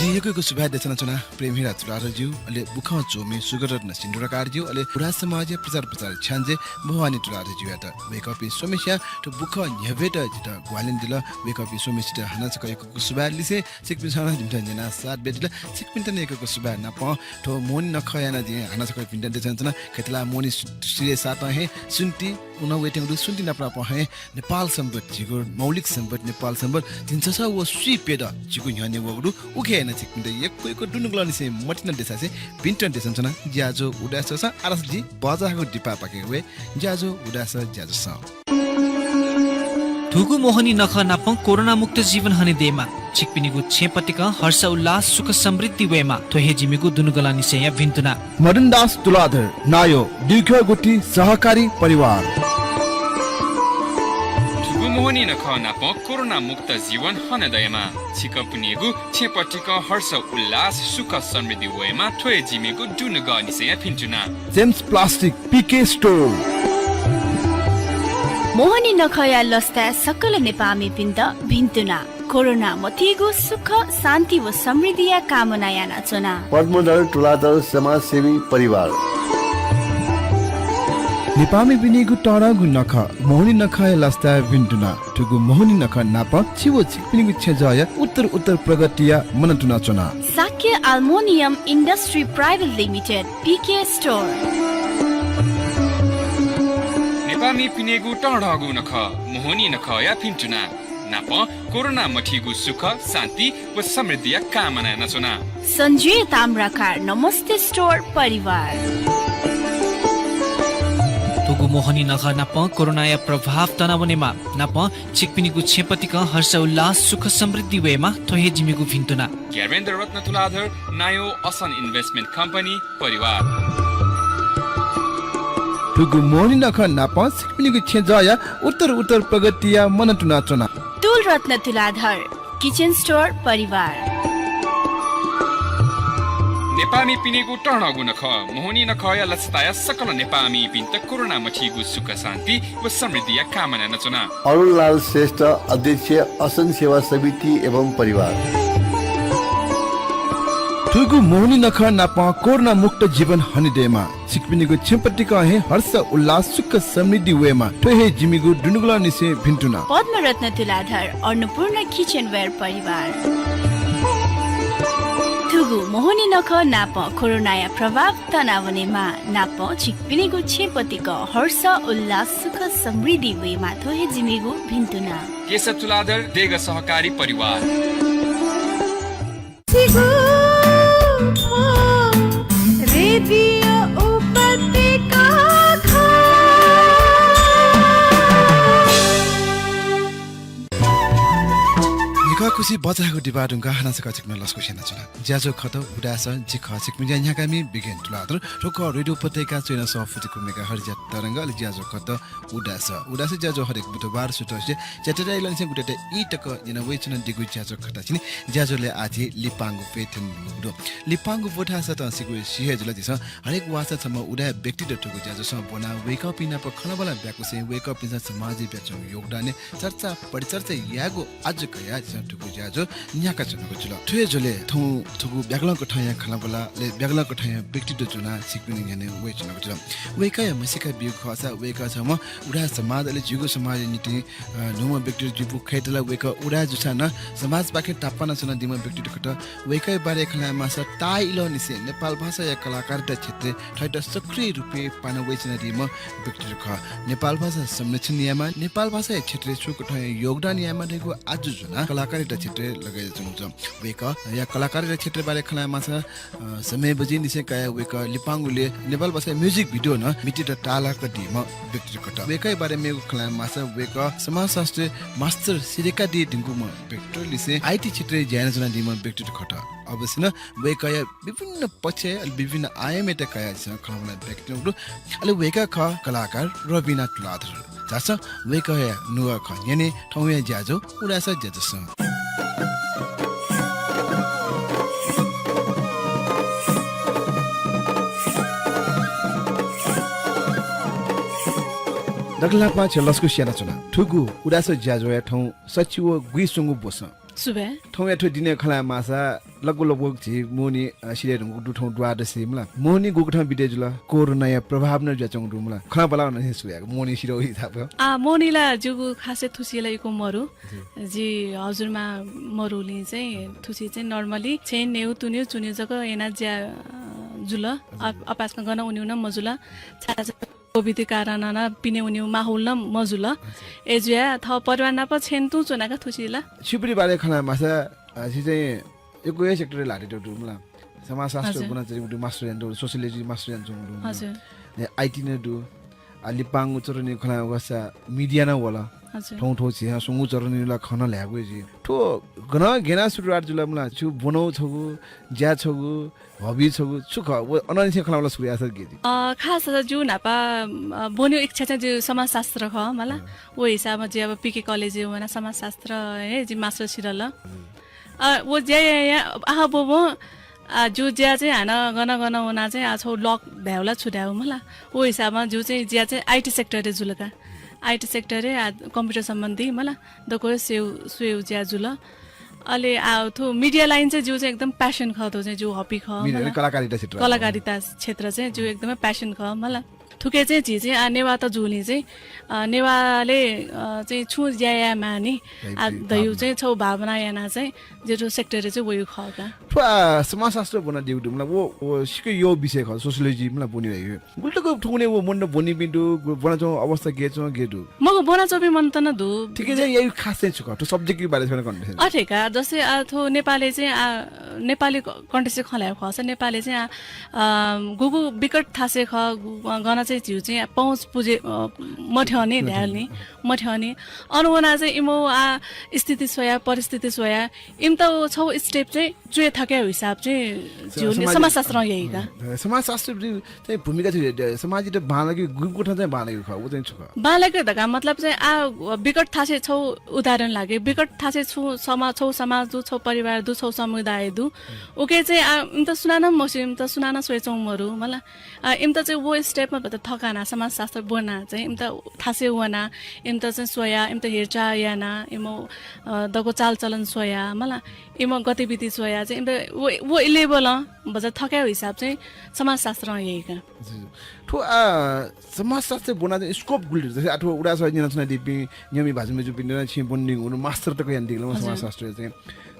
जिं यक्व यक्व सुभाय् देछानाच्वना प्रेमहिरा तुलाधरज्यू, अले बुखँ च्वमि सुगतरत्न सिन्दुराकारज्यू, अले उदाय् समाजया प्रचार प्रसार छ्याञ्जे भवानी तुलाधरज्यूयात। वय्कःपिं स्वम्हेस्यां थ्व बुखँ न्ह्यब्वयेत जितः ग्वाहालि यानादिल। वय्कःपिं स्वम्हेसित हानं छकः यक्व यक्व सुभाय् लिसें छिकपिन्सं नं जिमित न्यनाः साथ बियादिल। छिकपिन्त नं यक्व यक्व सुभाय् नापं थ्व मोहनी नखः यानाः जिं हानं छकः भिंतुना देछानाच्वना। खय्‌त ला मोहनी सु-, सिधय् सातं हे स्वन्ति नं वयेत्यंगु दु। स्वन्ति नाप नापं हे नेपाल संवत्, झीगु मौलिक संवत् नेपाल संवत् झिंछसः व स्वीप्यदँ झीगु न्ह्यःने वःगु दु। उखे यानाः छिकपिन्त यक्व यक्व दुनुगलंनिसें मतिना देछासें भिंतुना देछानाच्वना। ज्याझ्वः उदाय् सःसां। आः ला जि बचाःगु दिपापाखें वये। ज्याझ्वः उदाय् सः, ज्याझ्वः सः। थुगु मोहनी नखः नापं कोरोना मुक्त जीवन हने दयेमा। छिकपिनिगु छेँ पतिकं हर्ष उल्लास सुख समृद्धि वयेमा। थ्व हे जिमिगु दुनुगलंनिसेंया भिंतुना। मदनदास तुलाधर, नायः, दुइख्यः गुति सहकारी परिवार। थुगु मोहनी नखः नापं कोरोना मुक्त जीवन हने दयेमा। छिकपिनिगु छेँ पतिकं हर्ष उल्लास सुख समृद्धि वयेमा। थ्व हे जिमिगु दुनुगलंनिसेंया भिंतुना। जेम्स प्लास्टिक, पीके स्टोर। मोहनी नखःया लसताय् सकल नेपाःमिपिन्त भिंतुना। कोरोना मथीगु सुख, शान्ति व समृद्धिया कामना यानाच्वना। पद्मधर तुलाधर समाजसेवी परिवार। नेपाःमिपिनिगु तःधंगु नखः, मोहनी नखःया लसताय् भिंतुना। थुगु मोहनी नखः नापं छि व छिकपिनिगु छेँजःया उत्तर उत्तर प्रगतिया मनंतुना च्वना। Shakya Aluminium Industry Private Limited, पीके स्टोर। नेपाःमिपिनिगु तःधंगु नखः, मोहनी नखःया भिंतुना। नापं कोरोना मथीगु सुख, शान्ति व समृद्धिया कामना यानाच्वना। सञ्जय ताम्राकार नमस्ते स्टोर परिवार। थुगु मोहनी नखः नापं कोरोनाया प्रभाव तनावनेमा। नापं छिकपिनिगु छेँ पतिकं हर्ष उल्लास सुख समृद्धि वयेमा। थ्व हे जिमिगु भिंतुना। ज्ञानेन्द्र रत्न तुलाधर, नायः, असन इन्भेस्टमेन्ट कम्पनी परिवार। थुगु मोहनी नखः नापं छिकपिनिगु छेँजःया उत्तर उत्तर प्रगतिया मनंतुना च्वना। तुलरत्न तुलाधर, किचन स्टोर परिवार। नेपाःमिपिनिगु तःधंगु नखः, मोहनी नखःया लसताय् सकल नेपाःमिपिन्त कोरोना मथीगु सुख, शान्ति व समृद्धिया कामना यानाच्वना। अरुणलाल श्रेष्ठ, अध्यक्ष, असन सेवा समिति एवं परिवार। थुगु मोहनी नखः नापं कोरोना मुक्त जीवन हने दयेमा। छिकपिनिगु छेँ पतिकं हे हर्ष उल्लास सुख समृद्धि वयेमा। थ्व हे जिमिगु दुनुगलंनिसें भिंतुना। पद्मरत्न तुलाधर, अन्नपूर्ण किचनवेयर परिवार। थुगु मोहनी नखः नापं कोरोनाया प्रभाव तनावनेमा। नापं छिकपिनिगु छेँ पतिकं हर्ष उल्लास सुख समृद्धि वयेमा। थ्व हे जिमिगु भिंतुना। केशव तुलाधर, देग सहकारी परिवार। रेडियो उपत्यका खः। निखः खुसि बचाःगु दिपा धुंकाः हानं छकः छिकपिन्त लसकुस यानाच्वना। ज्याझ्वः खत उदाय् सः, जि खः छिकपिनि ज्या न्ह्याकामि बिगेन तुलाधर। थ्व खः रेडियो उपत्यका चय्न्हय् सफू मेगा हर्ट्जया तरंग, अले ज्याझ्वः खत उदाय् सः। उदाय् सः ज्याझ्वः हरेक बुधबार सुथसिया च्याताःया लनिसें गुताःया ई तक न्यना वइच्वनादीगु ज्याझ्वः खः छिकपिनि। ज्याझ्वलय् आः झी लिपांगु प्यथें न्हूगु दु। लिपांगु ब्व धाःसा तं छिकपिं सि हे जुल, झीसं हरेक वाःसा छम्ह उदाय् व्यक्तित थुगु ज्याझ्वलय् ब्वनाः वय्कःपिं नाप खँल्हाबल्हा ब्याकुसें वय्कःपिन्सं समाजय् बियाच्वंगु योगदानय् चर्चा परिचर्चा यायेगु आज्जु कयाः झीसं थुगु ज्याझ्वः न्ह्याकाच्वनागु जुल। थ्व हे झ्वलय् थौं थुगु ब्यागलं कथंया खँल्हाबल्हा, अले ब्यागलं कथंया व्यक्तित ज्वनाः छिकपिनि न्ह्यःने वयाच्वनागु जुल। वय्कःया म्हसीका ब्यूगु खःसा वय्कः छम्ह उदाय् समाज, अले झीगु समाजया निंतिं, अ, न्हूम्ह व्यक्तित जुइफु। खय्त ला वय्कः उदाय् जूसां नं समाजपाखें तापाना च्वनादीम्ह व्यक्तित खः। वय्कःया बारे खँ ल्हाये माःसा ताःहाकःनिसें नेपाल भाषाया कलाकारिता क्षेत्रय् थःत सक्रिय रूपय् पाना वयाच्वनादीम्ह व्यक्तित खः। नेपाल भाषा संरक्षण यायेमा, नेपाल भाषाया क्षेत्रय् छु कथंया योगदान यायेमा धइगु आज्जु ज्वनाः कलाकारिता क्षेत्रय् लगे यानाच्वंगु जुल। वय्कःया कलाकारिता क्षेत्रया बारे खँ ल्हाये माःसा, अ, समय बजेनिसें कयाः वय्कः लिपांगुलय् नेपाल भाषाया music video नं मितित ताःलाकादीम्ह व्यक्तित खः। वय्कःया बारे मेगु खँ ल्हाये माःसा वय्कः समाजशास्त्रय् master सिधय्कादी धुंकूम्ह व्यक्तित, लिसें IT क्षेत्रय् ज्या यानाच्वनादीम्ह व्यक्तित खः। अवश्य नं वय्कःया विभिन्न पक्ष, अले विभिन्न आयामयात कयाः झीसं खँल्हाबल्हा ब्याकेत्यंगु दु। अले वय्कः खः कलाकार रबिना तुलाधर। झासँ वय्कःया नुगः खँ न्यने थौंया ज्याझ्वः उदाय् सः ज्याझ्वलय्। दकलय् न्हापां छितः लसकुस यानाच्वना। थुगु उदाय् सः ज्याझ्वःया थौं सच्छि व गुइस्वंगू ब्वसः। सुभाय्। थौंया थ्व दिनय् खँ ल्हाये माःसा लगभग लगभग झी मोहनी, अ, सिधये धुंकूगु दु थौं द्वादशी मला। मोहनी गुकथं बिते जुल? कोरोनाया प्रभाव नं जुयाच्वंगु दु मला। खँल्हाबल्हा नं सुरु यायेगु मोहनी सिधःगु हिसाबं। आ, मोहनी ला जिगु खासय् थुसी ला यक्व मरु। हजुर। जि हजुरमां मरुलिं चाहिँ थुसी चाहिँ normally छेँ न्यू तुन्यू चुन्यू जक याना ज्या, अ, जुल। हजुर। अ-, अपाय्सकं गन उन्यू नं मजुल। छाय् COVID कारणं नं पिने उन्यू माहौल नं मजुल। हजुर। अय्जुयाः थः परिवार नाप छेँ तुं च्वनाका थुसी ला। छिपिनि बारे खँ ल्हाये माःसा, अ, छि चाहिँ यक्व हे sector-य् ल्हातय् दु मला। समाजशास्त्र हजुर। ब्वनाच्वंगु दु, master यानाच्वंगु दु, sociology master यानाच्वंगु दु मला। हजुर। अले IT नं दु। अले लिपांगु चरणय् खँ ल्हाये वःसा media नं वल। हजुर। थौं थौं झीसं स्वंगू चरणय् ला खँ नं ल्हायेगु हे जुइ। थ्व गनं गय् याना सुरुवात जुल मला? छु ब्वनौ छगू, ज्या छगू, hobby छगू छु खः? व अनंनिसें खँ ल्हाबल्हा सुरु याःसा गे जुइ? अ, खास जि न्हापा, अ, ब्वनेगु इच्छा चाहिँ जि समाजशास्त्र खः मला। अँ। व हिसाबं जि अब पीके कलेजय् वना समाजशास्त्र हे जि master सिधल। अँ। अ, व ज्या याया, आः ब्वब्वं, अ, जि ज्या चाहिँ हानं गन गन वना चाहिँ आः छगू लक धायेगु ला छु धायेगु मला। व हिसाबं जि चाहिँ ज्या चाहिँ IT sector-य् जुल का। IT sector-य्, आ, computer सम्बन्धी मला। दक्व स्वयेगु, स्वयेगु ज्या जुल। अले आ, थ्व media line चाहिँ जिगु चाहिँ एकदम passion खः, थ्व चाहिँ जिगु hobby खः, media मला। कलाकारिता क्षेत्र। कलाकारिता क्षेत्र चाहिँ जिगु एकदमै passion खः, मला। थुके चाहिँ झी चाहिँ आ, नेवाःत जूलिं चाहिँ, अ, नेवालय्, अ, चाहिँ छुं ज्या याये माःनि, आ, धइगु चाहिँ छगू भावना याना चाहिँ जि थ्व sector-य् चाहिँ वयेगु खः का। थ्व आ, समाजशास्त्र ब्वनादीगु दु, मला, व, व सिक्क यःगु विषय खः, sociology, मला, ब्वने धइगु। गुलि तक थुकुने व मनूत ब्वनीपिं दु, गु-, ब्वनाच्वंगु अवस्था गय् च्वं, गय् दु? मखु, ब्वनाच्वंपिं मनूत नं दु। थुके चाहिँ याइगु खास चाहिँ छु खः? थ्व subject-या बारे छकः कने। अथे का, जस्तै, आ, थ्व नेपालय् चाहिँ, आ, नेपाली क-, context-य् खँ ल्हाये खःसा, नेपालय् चाहिँ, आ, अ, गुगु विकट थासय् खः, गु-, गन चाहिँ झीगु चाहिँ पहुँच पुजे, अ, मथ्यंनि, मथ्यंनि। धायेगु नि, मथ्यंनि। अन वना चाहिँ इमिगु, आ, स्थिति स्वया, परिस्थिति स्वया, इमित व छगू step चाहिँ च्वये थकायेगु हिसाब चाहिँ झीगु नि समाज-, समाजशास्त्रं याइ का। अँ, समाजशास्त्र चाहिँ भूमिका चाहिँ, अ, समाजयात बांलाकेगु गुगु थें चाहिँ बांलाकेगु खः, व चाहिँ छु खः? बांलाकेगु धकाः मतलब चाहिँ आ, विकट थासय् छगू उदाहरण लागे। विकट थासय् छु समाज, छगू समाज दु, छगू परिवार दु, छगू समुदाय दु। उके चाहिँ आ, इमित सुनानं मस्यू, इमित सुनानं स्वयाच्वंगु मरु, मला। आ, इमित चाहिँ व step-य् भचा थकाना, समाजशास्त्र ब्वना चाहिँ इमित थासय् वना, इमित चाहिँ स्वया, इमित हेरचाह याना, इमिगु, अ, दक्व चालचलन स्वया, मला। इमिगु गतिविधि स्वया चाहिँ इमित व, व level-य् भचा थकायेगु हिसाब चाहिँ समाजशास्त्रं याइ का। जी, जी। थ्व, आ, समाजशास्त्र ब्वना चाहिँ scope गुलि दु? जस्तै आ, थ्व उदाय् सः न्यनाच्वनादीपिं न्यंपिं भाजु मय्जुपिन्त नं छिं ब्वनादीगु, master तक यानादीगु ला, हजुर। समाजशास्त्र चाहिँ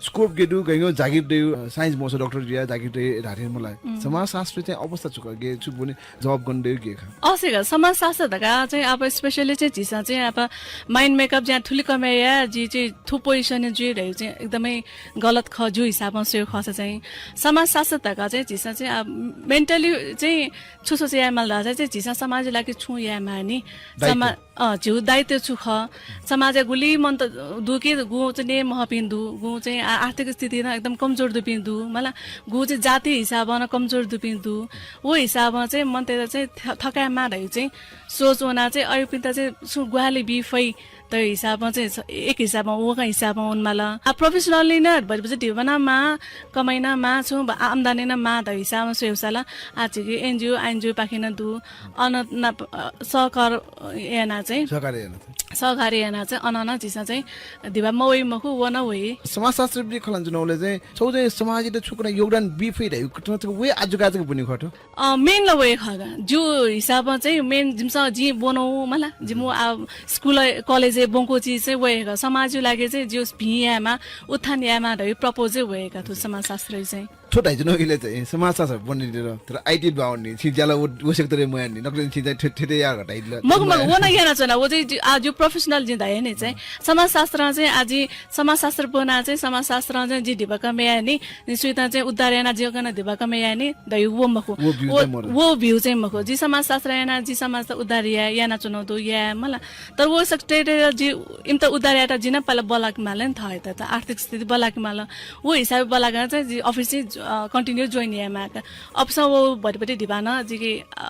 scope गय् दु, गय् गय् जागिर दइ, science ब्वंसा doctor जुया जागिर दइ धाःथें, मला। उम्। समाजशास्त्र चाहिँ अवस्था छु खः, गय् छु ब्वने जवाफ गन दइ, गय् खः? अवश्य का, समाजशास्त्र धकाः चाहिँ अब specially चाहिँ झीसं चाहिँ अब mind makeup ज्या थुलि कमय् याये, जि चाहिँ थ्व position-य् जुइ धइगु चाहिँ एकदमै गलत खः, जिगु हिसाबं स्वयेगु खःसा चाहिँ। समाजशास्त्र धकाः चाहिँ झीसं चाहिँ अब mentally चाहिँ छु सोचे याये माल धाःसा चाहिँ झीसं समाजया लागि छुं याये माःनि। दायित्व। समा-, अँ, झीगु दायित्व छु खः? समाजय् गुलि मनूत दु कि गुं चाहिँ नये मखंपिं दु, गुं चाहिँ आ-, आर्थिक स्थिति नं एकदम कमजोर दुपिं दु, मला, गुं चाहिँ जाति हिसाबं नं कमजोर दुपिं दु। व हिसाबं चाहिँ मनूतय्त चाहिँ थ-, थकाये माः धइगु चाहिँ सोच वना चाहिँ अय्‌पिन्त चाहिँ छुं ग्वाहालि बी फइ धइगु हिसाबं चाहिँ स-, एक हिसाबं वःगु हिसाबं वनेमाल। आ, professionally नं भतिभति धिबा नं माः, कमाइ नं माः, छुं ब-, आ-, आम्दानी नं माः धइगु हिसाबं स्वयेगु साला। आ, झीगु NGO, INGO पाखें नं दु। अन नाप, अ, सहकार, अ, याना चाहिँ, सहकार्य याना चाहिँ। सहकार्य याना चाहिँ, अन नं झीसं चाहिँ धिबा मवइ मखु, व नं वइ। समाजशास्त्रविधि खँ ल्हानाच्वनाबलय् चाहिँ छगू चाहिँ समाजयात छु कथं योगदान बी फइ धइगु कथं चाहिँ व हे आज्जुकाज्जु ब्वने खः थ्व? अ, main ला व हे खः का। जिगु हिसाबं चाहिँ main जिमिसं जिं ब्वनागु मला, जिमिगु आ, school, college-य् ब्वंकूगु चिज चाहिँ व हे खः। समाजया लागि चाहिँ जिगु भिं यायेमाः, उत्थान यायेमाः धइगु purpose चाहिँ व हे खः थ्व समाजशास्त्रया चाहिँ। थ्व धाइच्वनागु इलय् चाहिँ समाजशास्त्र ब्वने दिल, तर आइटी ब्वने, छिं ज्याला व, व सेक्टरय् मयानि, नकतिनि छिं चाहिँ ठे-, ठेठे याः धाइदिल। मखु, मखु, व नं यानाच्वना। व चाहिँ जि-, आ, जिगु प्रोफेसनल जिं धाये नि चाहिँ। समाजशास्त्रं चाहिँ आ, जिं समाजशास्त्र ब्वनाः चाहिँ समाजशास्त्रं चाहिँ जिं धिबा कमय् याये नि, जिं सुइत चाहिँ उद्धार यानाः जिं गन धिबा कमय् याये नि, धइगु व मखु। व view व, चाहिँ मरु। व view चाहिँ मखु। जिं समाजशास्त्र यानाः जिं समाज त उद्धार या-, यानाच्वनागु दु, याये मला। तर व सेक्टरय् जि, इमित उद्धार यायेत जिं नं पाला बल्लाके माल नि थःत, त आर्थिक स्थिति बल्लाके माल। व हिसाबय् बल्लाकाः चाहिँ जि अफिस चाहिँ, अ, continue join याये माःगु। अफिसं व भतिभति धिबा नं जिके, अ,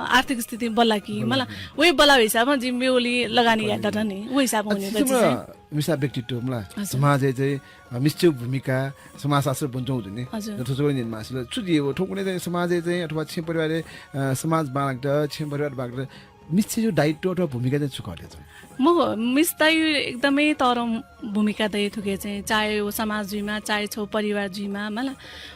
आर्थिक स्थिति बल्लाकी मला। वही बल्लाःगु हिसाबं जि मेगुलिइ लगानी याये दत नि। व हिसाबं हुने अझ दत चाहिँ। मिसा व्यक्तित्व मला। हजुर। समाजय् चाहिँ, अ, मिसा छेउ भूमिका, समाजशास्त्र ब्वनाच्वंगु दु नि। हजुर। थ्व छगू न्यने मास्ति ला। छु जुइ व थौंकन्हय् चाहिँ समाजय् चाहिँ अथवा छेँ परिवारय्, अ, समाज बांलाकेत, छेँ परिवार बांलाकेत मिसा छेउया दायित्व अथवा भूमिका चाहिँ छु खः ले चाहिँ? मखु, मिस्तायु एकदमै तःधंगु भूमिका दइ थुके चाहिँ, चाहे व समाज जुइमा, चाहे छगू परिवार जुइमा, मला।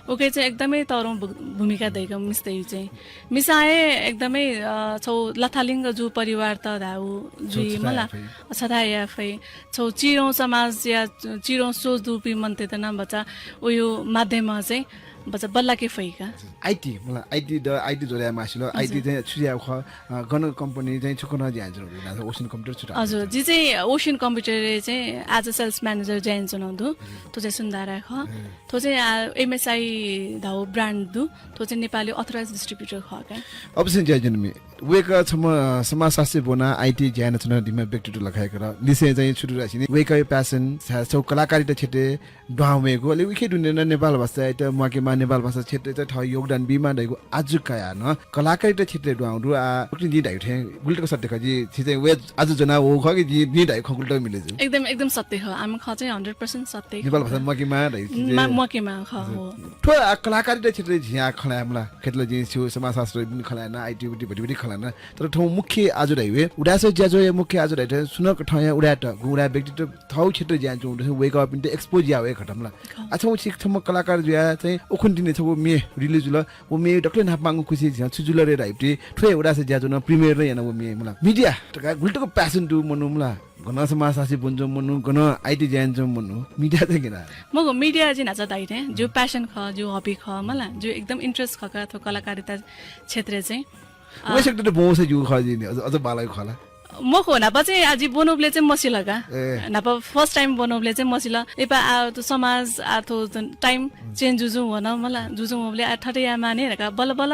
उके चाहिँ एकदमै तःधंगु भू-, भूमिका दइगु मिस्तायु चाहिँ। मिसां हे एकदमै, अ, छगू लथालिङ्ग जूगु परिवार त धाउ जुइ, छथाय् मला। फइ। छथाय् याये फइ। छगू चिधंगु समाजया चिधंगु सोच दुपिं मनूतय्त नं भचा उयो माध्यमं चाहिँ भचा बल्लाके फइ का। आइटी, मला, आइटी द, आइटी जोडे याये मास्ति ला, हजुर। आइटी चाहिँ छु याये खः, अ, गन कम्पनी चाहिँ छु खँ ज्या यानाच्वनागु दु, ओसन कम्प्युटर छु हजुर, जि चाहिँ ओसन कम्प्युटरय् चाहिँ as a sales manager ज्या यानाच्वनागु दु। हजुर। थ्व चाहिँ सुन्दारा खः। हजुर। थ्व चाहिँ, आ, एमएसआई धाउ ब्रान्ड दु। थ्व चाहिँ नेपाली authorized distributor खः का। अवश्य ज्या यानाच्वनाम्ह वय्कः छम्ह, अ, समाजशास्त्री ब्वनाः आइटी ज्या यानाच्वनादीम्ह व्यक्तित्व लखय् खः। लिसें चाहिँ छु दु धाःसा नि, वय्कःया passion छगू कलाकारिता क्षेत्रय् दुहां वयेगु, अले उखे दुने नं नेपाल भाषायात म्वाकेमाः, नेपाल भाषा क्षेत्रय् थःगु योगदान बीमाः धइगु आजु कयाः नं कलाकारिता क्षेत्रय् दुहां वःगु दु। आ, उकिं जिं धयागु थें गुलि तक सत्य खः, जि, छि चाहिँ वया आजु ज्वनाः वःगु खः कि जि, जिं धयागु खँ गुलि तक मिले जू? एकदम, एकदम सत्य खः। आम खँ चाहिँ hundred percent सत्य खः। नेपाल भाषा म्वाकेमाः धइगु छि नेपाल चाहिँ म्वाकेमाः खः, हजुर। हो। थ्व, आ, कलाकारिता क्षेत्रय् झी आ खँ ल्हाये मला। खय्त ला जिं स्यू समाजशास्त्र खँ ल्हाये ना, आइटी उटी भतिभति खँ ल्हाये ना। तर थौं मुख्य आजु धइगु हे उदाय् सर ज्याझ्वःया मुख्य आजु धइगु थौं सुनां कथंया उदाय्‌त, गुँ उदाय् व्यक्तित्व थःगु क्षेत्रय् ज्या यानाच्वंगु दु, वय्कःपिन्त expose याः वये खः मला। खः। आ, छम्ह छि, छम्ह कलाकार जुयाः चाहिँ उखुन्हु दिनय् छगू म्ये release जुल। व म्ये दकलय् न्हापांगु खुसि झीसं छु जुल रे धाइबलय् थ्व हे उदाय् सर ज्याझ्वलं premiere याना व म्ये मला। Media धकाः गुलि तक passion दुम्ह मनू मला। गनं समाजशास्त्री ब्वनाच्वंम्ह मनू, गनं आइटी ज्या यानाच्वंम्ह मनू, media चाहिँ गय् याना? मखु, media जिं न्हाचः धाइ थें, जिगु passion खः, जिगु hobby खः मला, जिगु एकदम interest खः का थ्व कलाकारिता क्षेत्रय् चाहिँ। अ, वय् sector ब्वंसा ज्यू खः जिं नि, अझ, अझ बांलाइगु खः ला? मखु, न्हापा चाहिँ आ, जि ब्वनाबलय् चाहिँ मसिल का। ए। न्हापा first time ब्वनाबलय् चाहिँ मसिल। लिपा आ, थ्व समाज, आ, थ्व time change जुजुं वन मला, जुजुं वंबलय् आ, थथे यायेमाः नि धकाः बल्ल बल्ल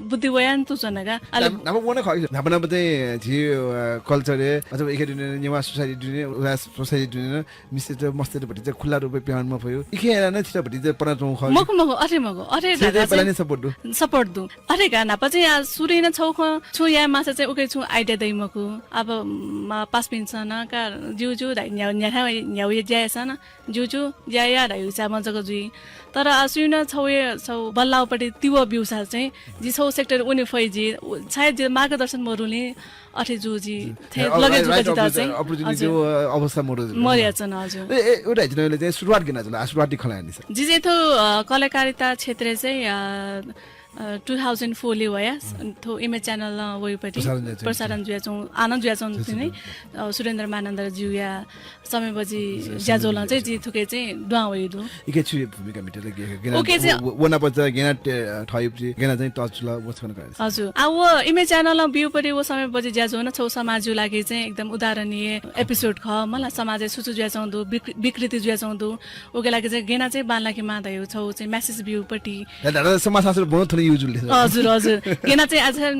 बुद्धि वयां तुं च्वन का। अले न्हापा, न्हापा वन खः, न्हापा न्हापा चाहिँ झी, अ, culture-य् अथवा इखे दुने नेवाः society दुने, उदाय् society दुने मिसात मस्तय्त भतिचा खुल्ला रूपय् पिहां वने मफयु। इखे यानाः नं छित भतिचा पनाच्वंगु खः। मखु, मखु, अथे मखु। अथे छित चाहिँ धाःसा पहिला चाहिँ नि support दु। Support दु। अथे का, न्हापा चाहिँ आ, सुरुइ नं छगू खँ छुं याये माःसा चाहिँ उके छुं idea दइ मखु। अब, म, पासापिन्सं नं का ज्यू ज्यू धाइ, न्ह्याउ, न्ह्याथाय् न्ह्याउया ज्या याःसा नं ज्यू ज्यू ज्या या धाइ हिसाबं जक जुइ। तर आ, सुयां नं छगू हे, छगू बल्लाःगुपट्टि तिबः ब्यूसा चाहिँ जि छगू sector वने फइ जि, उ, सायद जि मार्गदर्शन मरुलिं अथे जू जि। जी। थें ए, लगे right, जुल right जितः opportunity, चाहिँ। Opportunity हजुर। व अवस्था मरु जुल। मरु याच्वन, हजुर। ए, ए, एउटा हिजो चाहिँ सुरुवात गय् याना जुल, आ, सुरुवात खँ ल्हाये नि सर। जि चाहिँ थ्व, अ, कलाकारिता क्षेत्रय् चाहिँ, अ, अ, two thousand four ले वया, हम्म। थ्व Image Channel नं वइपट्टि प्रसारण जुया चाहिँ। प्रसारण जुयाच्वं, आनन्द जुयाच्वं जुया तिनि, चाहिँ। अ, सुरेन्द्र मानन्धर ज्यूया समय बजि ज्याझ्वलं चाहिँ जि थुके चाहिँ दुहां वइ दु। इके छु भूमिका मिटल गे, गेना उके चाहिँ व, व, व नाप चाहिँ गेना ते, अ, थयुप चाहिँ, गेना चाहिँ touch ल, व छन का। हजुर। आ, व Image Channel नं ब्यूपट्टि व समय बजि ज्याझ्वलं छगू समाजया लागि चाहिँ एकदम उदाहरणीय episode खः। मला समाजय् छु छु जुयाच्वं दु, विकृ-, विकृति जुयाच्वं दु। उके लागि चाहिँ गेना चाहिँ बांलाकेमाः धयु छगू चाहिँ message ब्यूपट्टि। दा, दा, दा, समाजशास्त्र ब्वनाः थन use जुल। हजुर, हजुर। गेना चाहिँ आज, अ,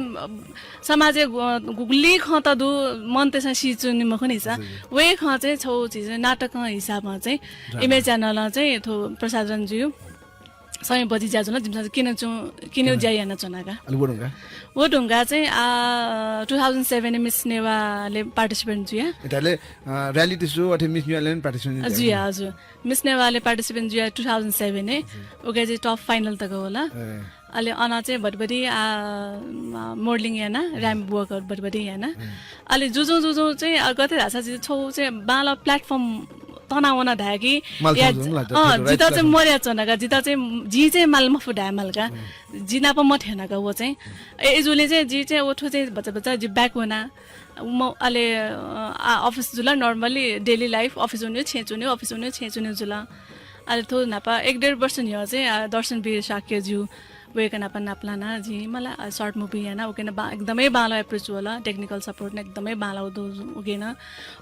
समाजय् गु-, गुगुलि खँ त दु, मनूतय्सं सीच्वनी मखु नि सा। हजुर। वय् खँ चाहिँ छगू झी चाहिँ नाटकं हिसाबं चाहिँ Image Channel नं चाहिँ थ्व प्रसारण जुइ। समय बजि ज्याझ्वलं जिमिसं किन च्वं, किन ज्या यानाच्वना का। अले व धुंका? व धुंका चाहिँ, आ, two thousand seven Miss Newah ले participant जुया। ए, धाःले, अ, reality show अथे Miss Newah ले participant जुया। जुया, हजुर। Miss Newah ले participant जुया two thousand seven ए। हजुर। उके चाहिँ top final तक वल। ए। अले अन चाहिँ भतिभति, आ, म-, modeling याना, ramp walk भतिभति याना। हम्म। अले जुजुं जुजुं चाहिँ, अ, गथे धाःसा जि छगू चाहिँ बांलाः platform तनावना धाय्‌कि, माल या, थाउजु मला, अँ, right जितः चाहिँ platform। मरु याच्वना का, जितः चाहिँ, जि चाहिँ माल मफु धाये माल का। हम्म। जि नाप मथ्यना का व चाहिँ। हम्म। ए, ए जुले चाहिँ, जि चाहिँ व थ्व चाहिँ भचा भचा जि back वना। म अले, अ, आ, office जुल normally daily life, office वने, छेँ च्वने, office वने, छेँ च्वने जुल। अले थ्व न्हापा एक डेढ वर्ष न्ह्यः चाहिँ, आ, दर्शनवीर शाक्यज्यू वय्‌कः नाप नापलाना जिं मला, आ, short movie याना, उके नं बा-, एकदमै बांलाउ approach वल, technical support नं एकदमै बांलाउ दु उके नं।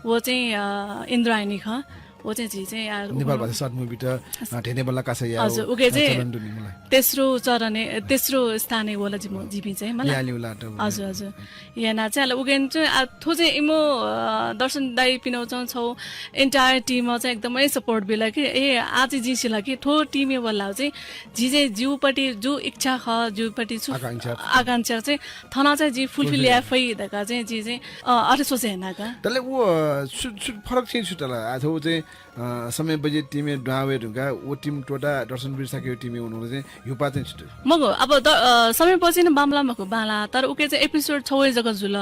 व चाहिँ, अ, इन्द्रायणी खः। व चाहिँ झी चाहिँ, आ, नेपाल उखुन्हु भाषा short movie त, अ, धेनेबल्ला कासा याउ, हजुर, उके अ, चाहिँ चलन दु नि मला। तेस्रो चरणय्, तेस्रो स्थानय् वल जिमि, जिमि चाहिँ मला। ल्याहां ल्यू लात। हजुर, हजुर। याना चाहिँ अले उगेन चाहिँ, आ, थ्व चाहिँ इमो, अ, दर्शन दाइपिन्त चाहिँ छौ entire team चाहिँ एकदमै support बिल कि, ए, आ चाहिँ जिं सिल कि थ्व team य् वल चाहिँ, जि चाहिँ ज्यूपट्टि जु इच्छा खः, ज्यूपट्टि छु आकांक्षा। आकांक्षा चाहिँ थन चाहिँ जि fulfill fulfill याये फइ धकाः चाहिँ जि चाहिँ, अ, अथे सोचे याना का। तले व, अ, छु, छु फरक चाहिँ छु तल? आ, थ्व चाहिँ अ, समय बजे team य् दुहां वये धुंकाः व team त्वःताः दर्शनवीर शाक्यया team य् वनेगु चाहिँ ह्युपाः चाहिँ छु दु? मखु, अब द-, अ, समय बजे नं बांमलाः मखु, बांलाः, तर उके चाहिँ episode छौ हे जक जुल।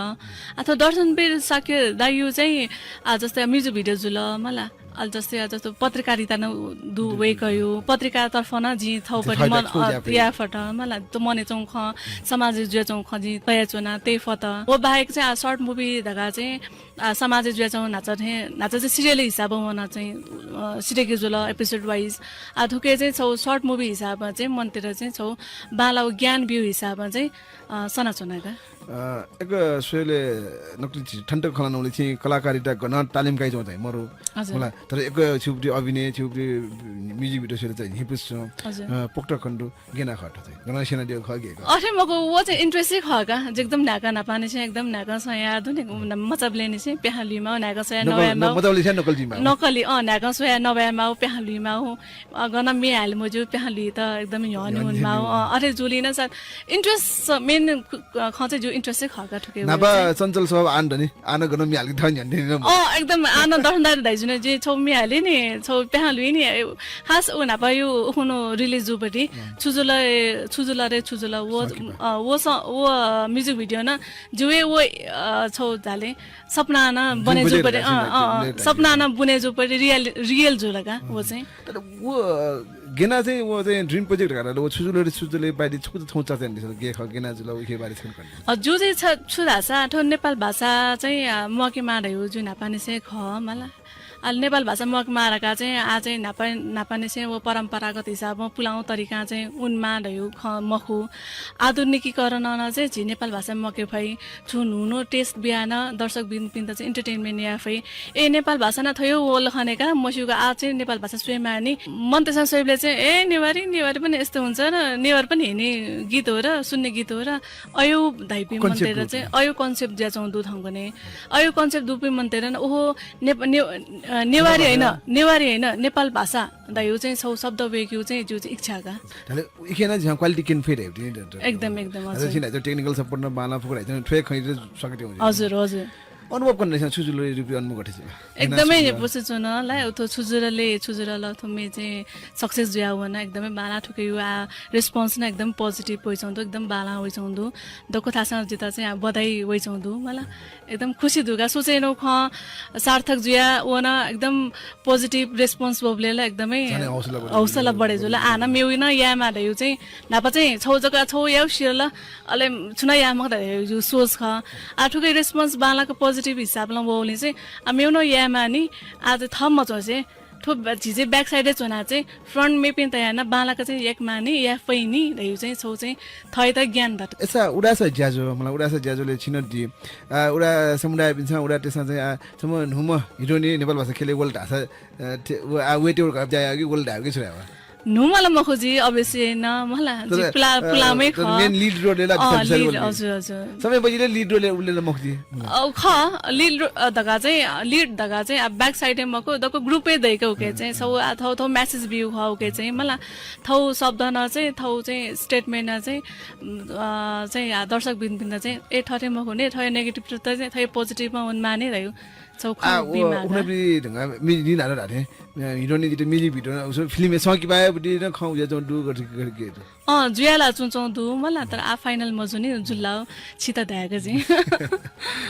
अथवा दर्शनवीर शाक्य दाइयु चाहिँ, आ, जस्तै music video जुल, मला। अले जस्तै, आ, जस्तो पत्रकारिता नं दु दु, दु, वय्‌कःयु। पत्रिकातर्फ नं जिं छौ जिं परि थौंया मन, थ्व अ, ज्या फइ। या फत, मला। त मने च्वंगु खँ, समाज जुया च्वंगु खँ जिं तया च्वना, तये फत। व बाहेक चाहिँ, आ, short movie धकाः चाहिँ आ, समाजय् जुयाच्वंगु न्हाचः थें, न्हाचः चाहिँ serial हिसाबं वना चाहिँ, अ, सिधयेके जुल, episode wise। आ, थुके चाहिँ छौ short movie हिसाबं चाहिँ मनतेर चाहिँ छौ बांलाउ ज्ञान बिउ हिसाबं चाहिँ, अ, सनाच्वना का। अ, एक स्वयेले नकतिनि थन्त खँ ल्हानागुलिं छिं कलाकारिता गनं तालिम काइच्वं चाहिँ मरु। हजुर। मला, तर एक छिउपट्टि अभिनय, छिउपट्टि music video स्वयेले चाहिँ हिपुस छुं, हजुर। अ, पोख्त खँ दु। गेना खः थ्व चाहिँ? गनं स्यनादिउ खः गे खः? अथे मखु, व चाहिँ interest हे खः का। एकदम न्हाय्कं न्हापांनिसें एकदम न्हाय्कं स्वया दु नि, मचाबलेंनिसें प्याहां लुइमाउ, न्हाय्कं स्वया नकल, नवायेमाउ। न-, मचाबलेंनिसें नकल जुइमाउ। नकल, अँ, न्हाय्कं स्वया नवायेमाउ, प्याहां लुइमाउ। अ, गनं म्ये हाले मज्यू, प्याहां लुइत एकदम न्ह्यःने वनेमाउ। अ, अथे जुलिं नं सा interest main खँ चाहिँ ज्यू interest हे खः का थुके। न्हापा चञ्चल स्वभाव आन दनि। आन गनं म्ये हाले कि थन न्ह्यःने नि। अँ, एकदम आन दर्शन दाइ दाइजुं जिं छौ म्ये हाले नि, छौ प्याहां लुइ नि। खास उ न्हापायु उखुन्हु release जूपट्टि छु जुल, छु जुल रे, छु जुल, व, अ, व स-, व music video नं ज्यू हे व, अ, छौ धाले सपना नं बने जूपट्टि, अँ, अँ, सपना नं बुने जूपट्टि real, real जुल का, व चाहिँ। तर व गेना चाहिँ व चाहिँ dream project धकाः धाल, व छु जुल रे छु जुल पाइदि छकू त थौं चर्चा यानादिसँ, गे खः, गेना जुल, उखे बारे छकू कने। अ, ज्यू चाहिँ छ-, छु धाःसा, थ्व नेपाल भाषा चाहिँ, अ, म्वाकेमाः धयु ज्यू न्हापांनिसें खः मला। अले नेपाल भाषा म्वाकेमाः धकाः चाहिँ आ चाहिँ न्हापा-, न्हापांनिसें व परम्परागत हिसाबं पुलांगु तरिकां चाहिँ उनमाः धयु खँ मखु। आधुनिकीकरणं नं चाहिँ झी नेपाल भाषा म्वाके फइ। छुं न्हू न्हू taste बियाः नं दर्शकवृन्दपिन्त चाहिँ entertainment याये फइ। ए, नेपाल भाषा नं थ्व हे वल खने का, मस्यूगु आः चाहिँ नेपाल भाषा स्वयेमाःनि। मनूतय्सं स्वयेबलय् चाहिँ, ए, नेवारी, नेवारी पनि यस्तो हुन्छ र, नेवार पनि हिने गीत हो र, सुन्ने गीत हो र, अयु धाइपिं मनूतय्त चाहिँ, अयु concept जुयाच्वंगु दु थौंकन्हय्। अयु concept दुपिं मनूतय्त नं, ओहो, ने-, ने-, अ, नेवारी होइन, नेवारी होइन, नेपाल भाषा धयु चाहिँ छौ शब्द वय्केगु चाहिँ ज्यू चाहिँ इच्छा का। धाले इखे नं झीसं quality क्यने फइ धयु नि। एकदम, एकदम, हजुर। छिं technical support नं बांलाः फुक्क धाइ, थ्व हे खँ इतले स्वागत याउ। हजुर, हजुर। अनुभव कने छु जुल रे, रुपी अनुभव गथे जुल? एकदमै छु जुल? बसे च्वन ला, उतो छु जुल ले, छु जुल ल, थ्व म्ये चाहिँ success जुया वन, एकदमै बांलाः थुके यु आ, response नं एकदम positive वइच्वंगु दु, एकदम बांलाः वइच्वंगु दु। दक्व थासं जितः चाहिँ आ बधाई वइच्वंगु दु मला। एकदम खुसी दु का, सोचे यानागु खँ सार्थक जुया वन, एकदम positive response वबलय् ला एकदमै झनै हौसला बढे जुल। हौसला बढे जुल। आः नं मेगु नं यायेमाः धयु चाहिँ न्हापा चाहिँ छौ जक छौ याउ सिरल, अले छु नं याये मखु धयु सोच खः। आः थुके response बांलाक positive हिसाबलं वःगुलिं चाहिँ आः मेगु नं यायेमाः नि, आः चाहिँ थः मच्वंसे थ्व बा-, झी चाहिँ back side य् च्वना चाहिँ front मेपिन्त याना बांलाक चाहिँ याकेमाः नि, याये फइ नि धयु चाहिँ छौ चाहिँ थःत ज्ञान दत। अय्सा उदाय्सा ज्याझ्वः, मला उदाय्सा ज्याझ्वलय् छिं नं दी। आः उदाय् समुदायपिन्सं, उदाय्तय्सं चाहिँ आः छम्ह न्हूम्ह हिरोनी नेपाल भाषा ख्यलय् वल धाःसा, अ, थे-, व, आ, वय्तेगु धकाः ज्या याउ कि वल धायेगु कि छु धायेगु? न्हूम्ह ला मखु जि, obviously नं मला, जि तर, पुला-, अ, पुलांम्ह हे तर खः। Main lead role य् ला अँ, बिचाः बिचाः lead, वल। हजुर, हजुर। समय बजिले lead role य् उले ला मखु जि। अ, खः, lead ro-, अ, धकाः चाहिँ, अ, lead धकाः चाहिँ, अ, back side य् मखु, दक्व group य् दय्क उके चाहिँ, छौ, अ, थौ, थौ message बिउ खः उके चाहिँ, मला, थौ शब्द नं चाहिँ, थौ चाहिँ statement नं चाहिँ, अ, चाहिँ, अ, दर्शकवृन्दपिन्त चाहिँ, ए, थथे मखु नि, थथे negative त चाहिँ, थथे positive मा वनेमाः नि धयु। छौ आ, खँ बिमा व उखुन्हु दा। बी ढंगा music नि नाना धाथे। अ, हिरोनी जितः music video न, उस film य् सं कि बाय बुटी न खँ उया जं दु गरि, गरि, गरि। अँ, जुया ला च्वंच्वं दु, मला, तर आ final मजू नि जुल्लाउ छित धायेक जिं।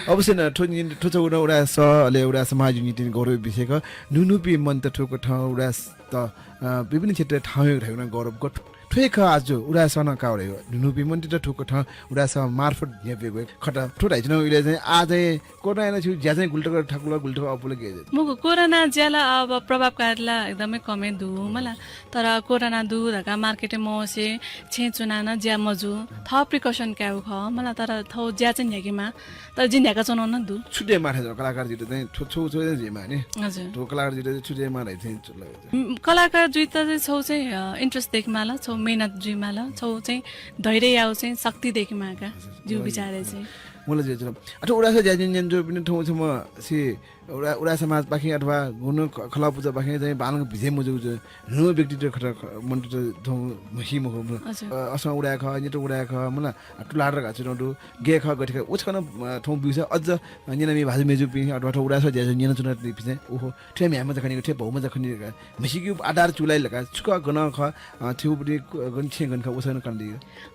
अवश्य न, थ्व नि, थ्व छगू न उडा स, अले उडा समाज निंतिं गौरव विषय क, न्हून्हूपिं मनूत थुकथं उडा स, त, अ, विभिन्न क्षेत्र थाहां वयेगु धायेगु न गौरव क, थ्व हे खः आजु उदाय् सः नं काः वल। न्हून्हूपिं मनूतय्त थुकथं उदाय् सः मार्फत न्ह्यब्वयेगु खः। थ्व धाइच्वनागु इलय् चाहिँ आः चाहिँ कोरोनां यानाः छिगु ज्या चाहिँ गुलि तक थाकुल, गुलि तक अपुल गय् जुल? मखु, कोरोना ज्या ला अब प्रभावकारी ला एकदमै कम हे दु मला। तर कोरोना दु धकाः मार्केटय् मवसे छेँय् च्वनाः नं ज्या मजू। थः precaution कायेगु खः मला, तर थ्व ज्या चाहिँ न्ह्याकेमाः। तर जिं न्ह्याकाच्वनागु नं दु। छु दयेमाः धाइ कलाकार जुइत चाहिँ? छु, छु, छु चाहिँ जुइमाः नि? हजुर। थ्व कलाकार जुइत चाहिँ छु दयेमाः धाइ चाहिँ छु लगे चाहिँ? उम्, कलाकार जुइत चाहिँ छगू चाहिँ, अ, interest दयेकेमाल, छगू मेहनत जुइमाल, छगू चाहिँ धैर्य याउ चाहिँ शक्ति दयेकेमाः का, हजुर। जिगु विचारय् चाहिँ। मला जुइ जुल। अथवा उदाय् सः ज्या न्यनाच्वंपिं थौं छम्ह सि उदाय्, उदाय् समाजपाखें अथवा गुगुं ख-, खलः पुचःपाखें चाहिँ बांलाक भिजय् मजूगु जुइ। न्हूम्ह व्यक्तित्व खः, ख-, मनूतय्त थौं म्हसी मखु, मला। हजुर। अ, असं उदाय् खः, न्यत उदाय् खः, मला, अ, तुलाधर धकाः च्वनागु दु, गय् खः, गथे खः, व छकः नं, अ, थौं ब्यूसा अझ, अ, न्यनामि भाजु मय्जुपिं अथवा थ्व उदाय् सः ज्या न्यनाच्वनापिं चाहिँ, ओहो, थ्व हे म्ह्याय्मचा खनी, थ्व हे भौमचा खनी धकाः म्हसीकेगु आधार छु लाइ धकाः छुं गनं खः, अ, थ्व गन छेँ गन खः, व छकः नं कना दइ।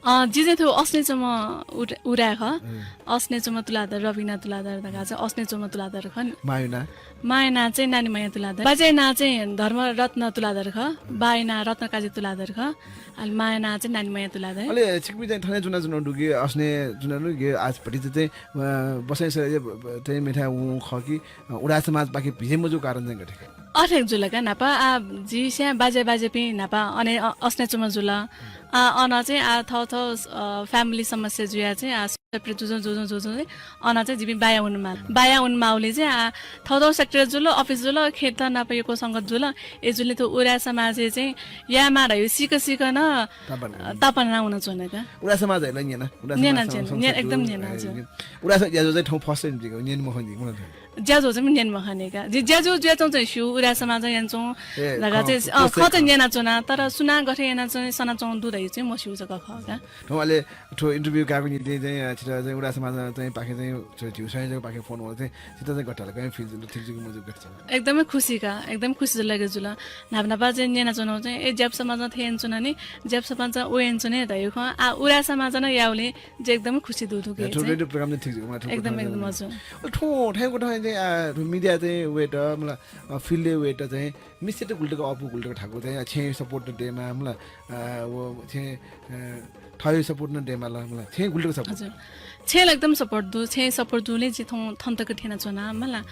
अ, जि चाहिँ थ्व असनय् च्वंम्ह उद-, उदाय् खः। हजुर। असनय् च्वंम्ह तुलाधर, रविना तुलाधर धकाः चाहिँ असनय् च्वंम्ह तुलाधर खः नि। माया नां? माया नां चाहिँ नानीमाया तुलाधर। बाज्याया नां चाहिँ धर्मरत्न तुलाधर खः। बाया नां रत्नकाजी तुलाधर खः। अले माया नां चाहिँ नानीमाया तुलाधर। अले छिकपिं चाहिँ थन च्वनाच्वनागु दु कि असनय् च्वनागु दु कि आः भतिचा चाहिँ, अ, बसय् सय् ब-, ब-, चाहिँ मेथाय् वंगु खः कि, अ, उदाय् समाजपाखें भिजय् मजूगु कारण चाहिँ गथे खः? अथे जुल का न्हापा, आः जि स्यां बाज्या बाज्यापिं न्हापा अन हे, अ, असनय् च्वंम्ह जुल। आः अन चाहिँ आः थःथः, अ, family समस्या जुयाः चाहिँ आः separate जुजुं जुजुं जुजुं अन चाहिँ जिपिं बाया वनेमाः। बाया वनेमाःगुलिं चाहिँ आः थःथः sector जुल, office जुल, खेत नाप यक्व संगत जुल। अय्जूगुलिं थ्व उदाय् समाजय् चाहिँ यायेमाः धयागु सीक सीक नं तापाना। अ, तापाना वनाच्वन का। उदाय् समाज हे ला न्यना, उदाय् न्यना, समाज न्यना, संस्कृति न्यना, एकदम दु, न्यना, ए, हजुर। उदाय् समाज ज्याझ्वः चाहिँ थौं first time जिगु न्यने मखनी, मला। ज्याझ्वः चाहिँ न्यने मखनी का। जि ज्याझ्वः जुयाच्वंगु चाहिँ स्यू, उदाय् समाजं यानाच्वंगु ए, धकाः खँ, चाहिँ, अ, first खँ time चाहिँ खँ। न्यनाच्वना, तर सुनां गथे यानाः चाहिँ सनाच्वंगु दु धयागु चाहिँ मस्यू जक खः का। थौं अले थ्व interview कायेगु निंतिं चाहिँ, अ, छितः चाहिँ उदाय् समाजं चाहिँ पाखें चाहिँ, छि-, झीगु संयोजकपाखें फोन वल चाहिँ, छितः चाहिँ गथे धाल, कयं feel जुल, ठीक जुल कि मजूगु, गथे जुल? एकदमै खुसी का, एकदमै खुसी जुल, लगे जुल। न्हापा न्हापा चाहिँ न्यनाच्वनागु चाहिँ, ए, ज्यापु समाजं थथे यानाच्वन नि, ज्यापु समाजं व यानाच्वन धयागु खँ। आः उदाय् समाजं नं याःगुलिं जि एकदमै खुसी दु, दु ए, गय् थ्व चाहिँ। Radio program चाहिँ ठीक जुल, मला, थ्व एकदम, कथं एकदम, चाहिँ। हजुर। अले थौं, थौंकथं चाहिँ, आ, थ्व media चाहिँ वयेत, मला, अ, field-य् वयेत चाहिँ मिस्तय्त गुलि तक अःपु, गुलि तक थाकु चाहिँ, आ, छेँय् support नं दयेमाः, मला, आ, व छेँय्, अ, थःयु support नं दयेमाल, मला, छेँय् गुलि तक support? हजुर। छेँय् ला एकदम support दु, छेँय् support दुगुलिं जि थौं थन तक थ्यनाच्वना, मला।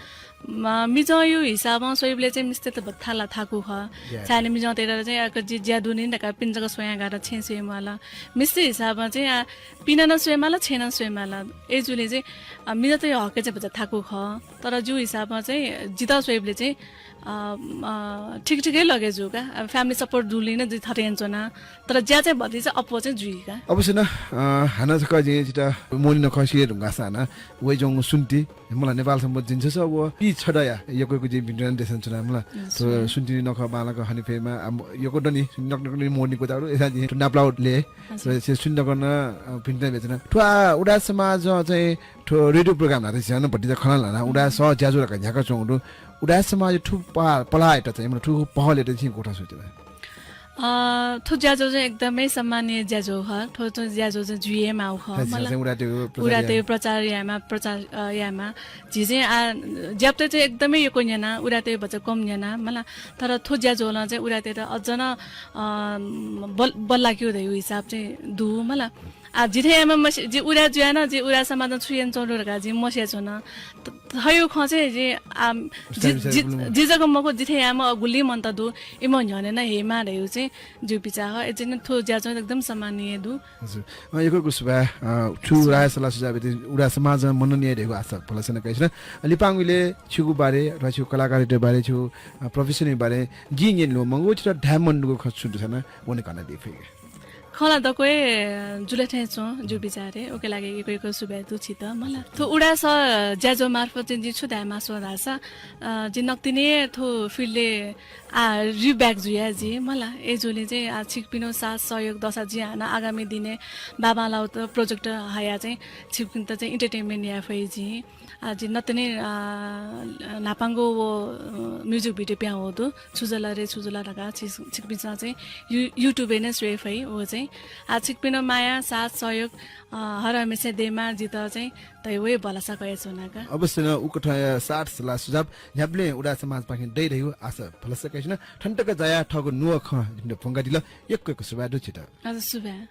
म-, मिजंयु हिसाबं स्वयेबलय् चाहिँ मिस्तय्त भचा ला थाकु खः। या। छाय् नि मिजंतय्त चाहिँ आः जि ज्या दु नि धकाः पिने जक स्वयां गात, छेँय् स्वये म्वाल। मिस्तय् हिसाबं चाहिँ आः पिने नं स्वये माल, छेँय् नं स्वये माल। अय्जूगुलिं चाहिँ, अ, मिजंतय् हकय् चाहिँ भचा थाकु खः। तर जिगु हिसाबं चाहिँ जितः स्वयेबलय् चाहिँ, अ, अ, ठीक ठीक हे लगे जू का। अब family support दुगुलिं नं जि थथे यानाच्वना। तर ज्या चाहिँ भतिचा अप्वः चाहिँ जुइ का। अवश्य नं, अ, हानं छकः जिं छितः मोहनी नखः सिधये धुंकाः सां नं वयाच्वंगु स्वन्ति, मला, नेपाल सम्बत झिंछसः व पीछदँया यक्व यक्व जिं भिंतुना देछानाच्वना, मला। अच्छा। थ्व स्वन्ति नखः बांलाक हने फयेमा, आ, म-, यक्व दनि, नक नक दनि मोहनी क्वचाः दु, अय्सां जिं थ्व नापलाःगु ले, अच्छा। थ्व स्वन्ति नखः नं, अ, भिंतुना बियाच्वना। थ्व आः उदाय् समाजं चाहिँ थ्व radio program न्ह्याकाः झीसं नं भतिचा खँ ल्हाना, उदाय् सः ज्याझ्वः धकाः न्ह्याकाच्वंगु दु। उदाय् समाजं थुगु पह-, पहलयात चाहिँ, मतलब, थुगु पहलयात चाहिँ छिं गथे स्वयाच्वना? अ, थ्व ज्याझ्वः चाहिँ एकदमै सम्माननीय ज्याझ्वः खः। थ्व चाहिँ ज्याझ्वः चाहिँ जुइ हे माःगु खः। हजुर, मला। चाहिँ उदाय्‌तय् प्रचार उदाय्‌तय् याये। प्रचार यायेमाः, प्रचार, अ, यायेमाः। झी चाहिँ आः ज्यापुतय् चाहिँ एकदमै यक्व न्यना, उदाय्‌तय् भचा कम न्यना, मला। तर थ्व ज्याझ्वलं चाहिँ उदाय्‌तय्त अझ नं, अ, बल-, बल्लाकेगु धइगु हिसाब चाहिँ दु, मला। आ, जिथें यायेमा मस्यू, जि उदाय् जुयाः नं, जि उदाय् समाजं छु यानाच्वना धकाः जिं मस्याच्वना। त-, थ्व खँ चाहिँ जि, आ, जि, जि, जि जक मखु, जिथें याःम्ह गुलि मनूत दु, इमिगु न्ह्यःने नं हयेमाः धइगु चाहिँ जिगु बिचाः खः। अय्जूगुलिं थ्व ज्याझ्वः एकदम सम्माननीय दु। हजुर। अ, यक्व यक्व सुभाय्, अ, छु राय सल्लाह सुझाव बियादी, उदाय् समाजं मननीय धइगु आशा भलसा नं कयाच्वना। अ, लिपांगु इलय् छिगु बारे, र छिगु कलाकारिता बारे, छिगु, अ, profession बारे जिं न्यने ल्वःमंगु, छितः धाये मनूगु खँ छु दुसा नं व नं कनादी फइ। खँ ला दक्व हे जुल थें च्वं, जिगु बिचारय्। उकिया लागि यक्व यक्व सुभाय् दु छितः, मला। थ्व उदाय् सः ज्याझ्वः मार्फत चाहिँ जिं छु धाये मास्ति वः धाःसा, अ, जि नकतिनि हे थ्व field-य् आः re-back जुया जि, मला। अय्जूगुलिं चाहिँ आः छिकपिनिगु साथ सहयोग दःसा जिं हानं आगामी दिनय् बांबांलाःगु project हयाः चाहिँ छिकपिन्त चाहिँ entertainment याये फइ जिं। आः जि नकतिनि, अ, न्हापांगु व, अ, music video पिहां वःगु दु, छु जुल रे छु जुल धकाः छि-, छिकपिन्सं चाहिँ You-, YouTube-य् नं स्वये फइ, व चाहिँ। आ, छिकपिं नं माया, साथ, सहयोग, अ, हर हमेशा देमा जितः चाहिँ तै वये भलसा कया च्वनाका। अवश्य नं उकथंया साथ सल्लाह सुझाव न्ह्याबलें उदाय् समाजपाखें दइ धइगु आशा भलसा कयाच्वना। थन तक जाया थःगु नुगः खँ जिमित फ्वंकादिल। यक्व यक्व सुभाय् दु छित। हजुर, सुभाय्।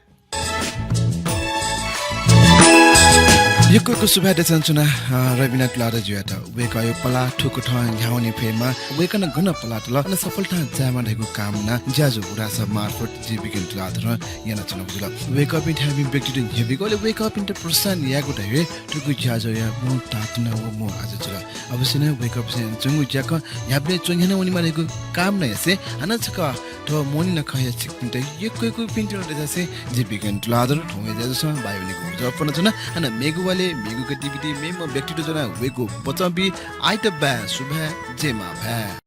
यक्व यक्व सुभाय् देछानाच्वना, अ, रविना तुलाधरजुयात। वय्कःया पलाः थुकथं न्ह्यावने फयेमा, वय्कलं गन पलाः तल, अन सफलतां जायेमा धइगु कामना ज्याझ्वः उदाय् समाज मार्फत जि बिकेन तुलाधरं यानाच्वनागु जुल। वय्कःपिं थें व्यक्तित्व न्ह्यब्वयेगु, अले वय्कःपिन्त प्रोत्साहन यायेगु धइगु थुगु ज्याझ्वःया मू ताःतुना व मू आशा जुल। अवश्य नं वय्कःपिन्सं यानाच्वंगु ज्याखँ न्ह्याबलें च्वन्ह्याना वनेमा धइगु कामना यासें हानं छकः थ्व मोहनिना खँया छिकपिन्त यक्व यक्व भिंतुना देछासें जि बिकेन तुलाधर थौंया ज्याझ्वलय् बाय् वनेगु उजं फ्वनाच्वना। हानं मेगु वालय् मेगु गतिविधि मेम्ह व्यक्तित्व ज्वना वयेगु बचं बी। आइतबाय् सुभाय्, जय मांभाय्।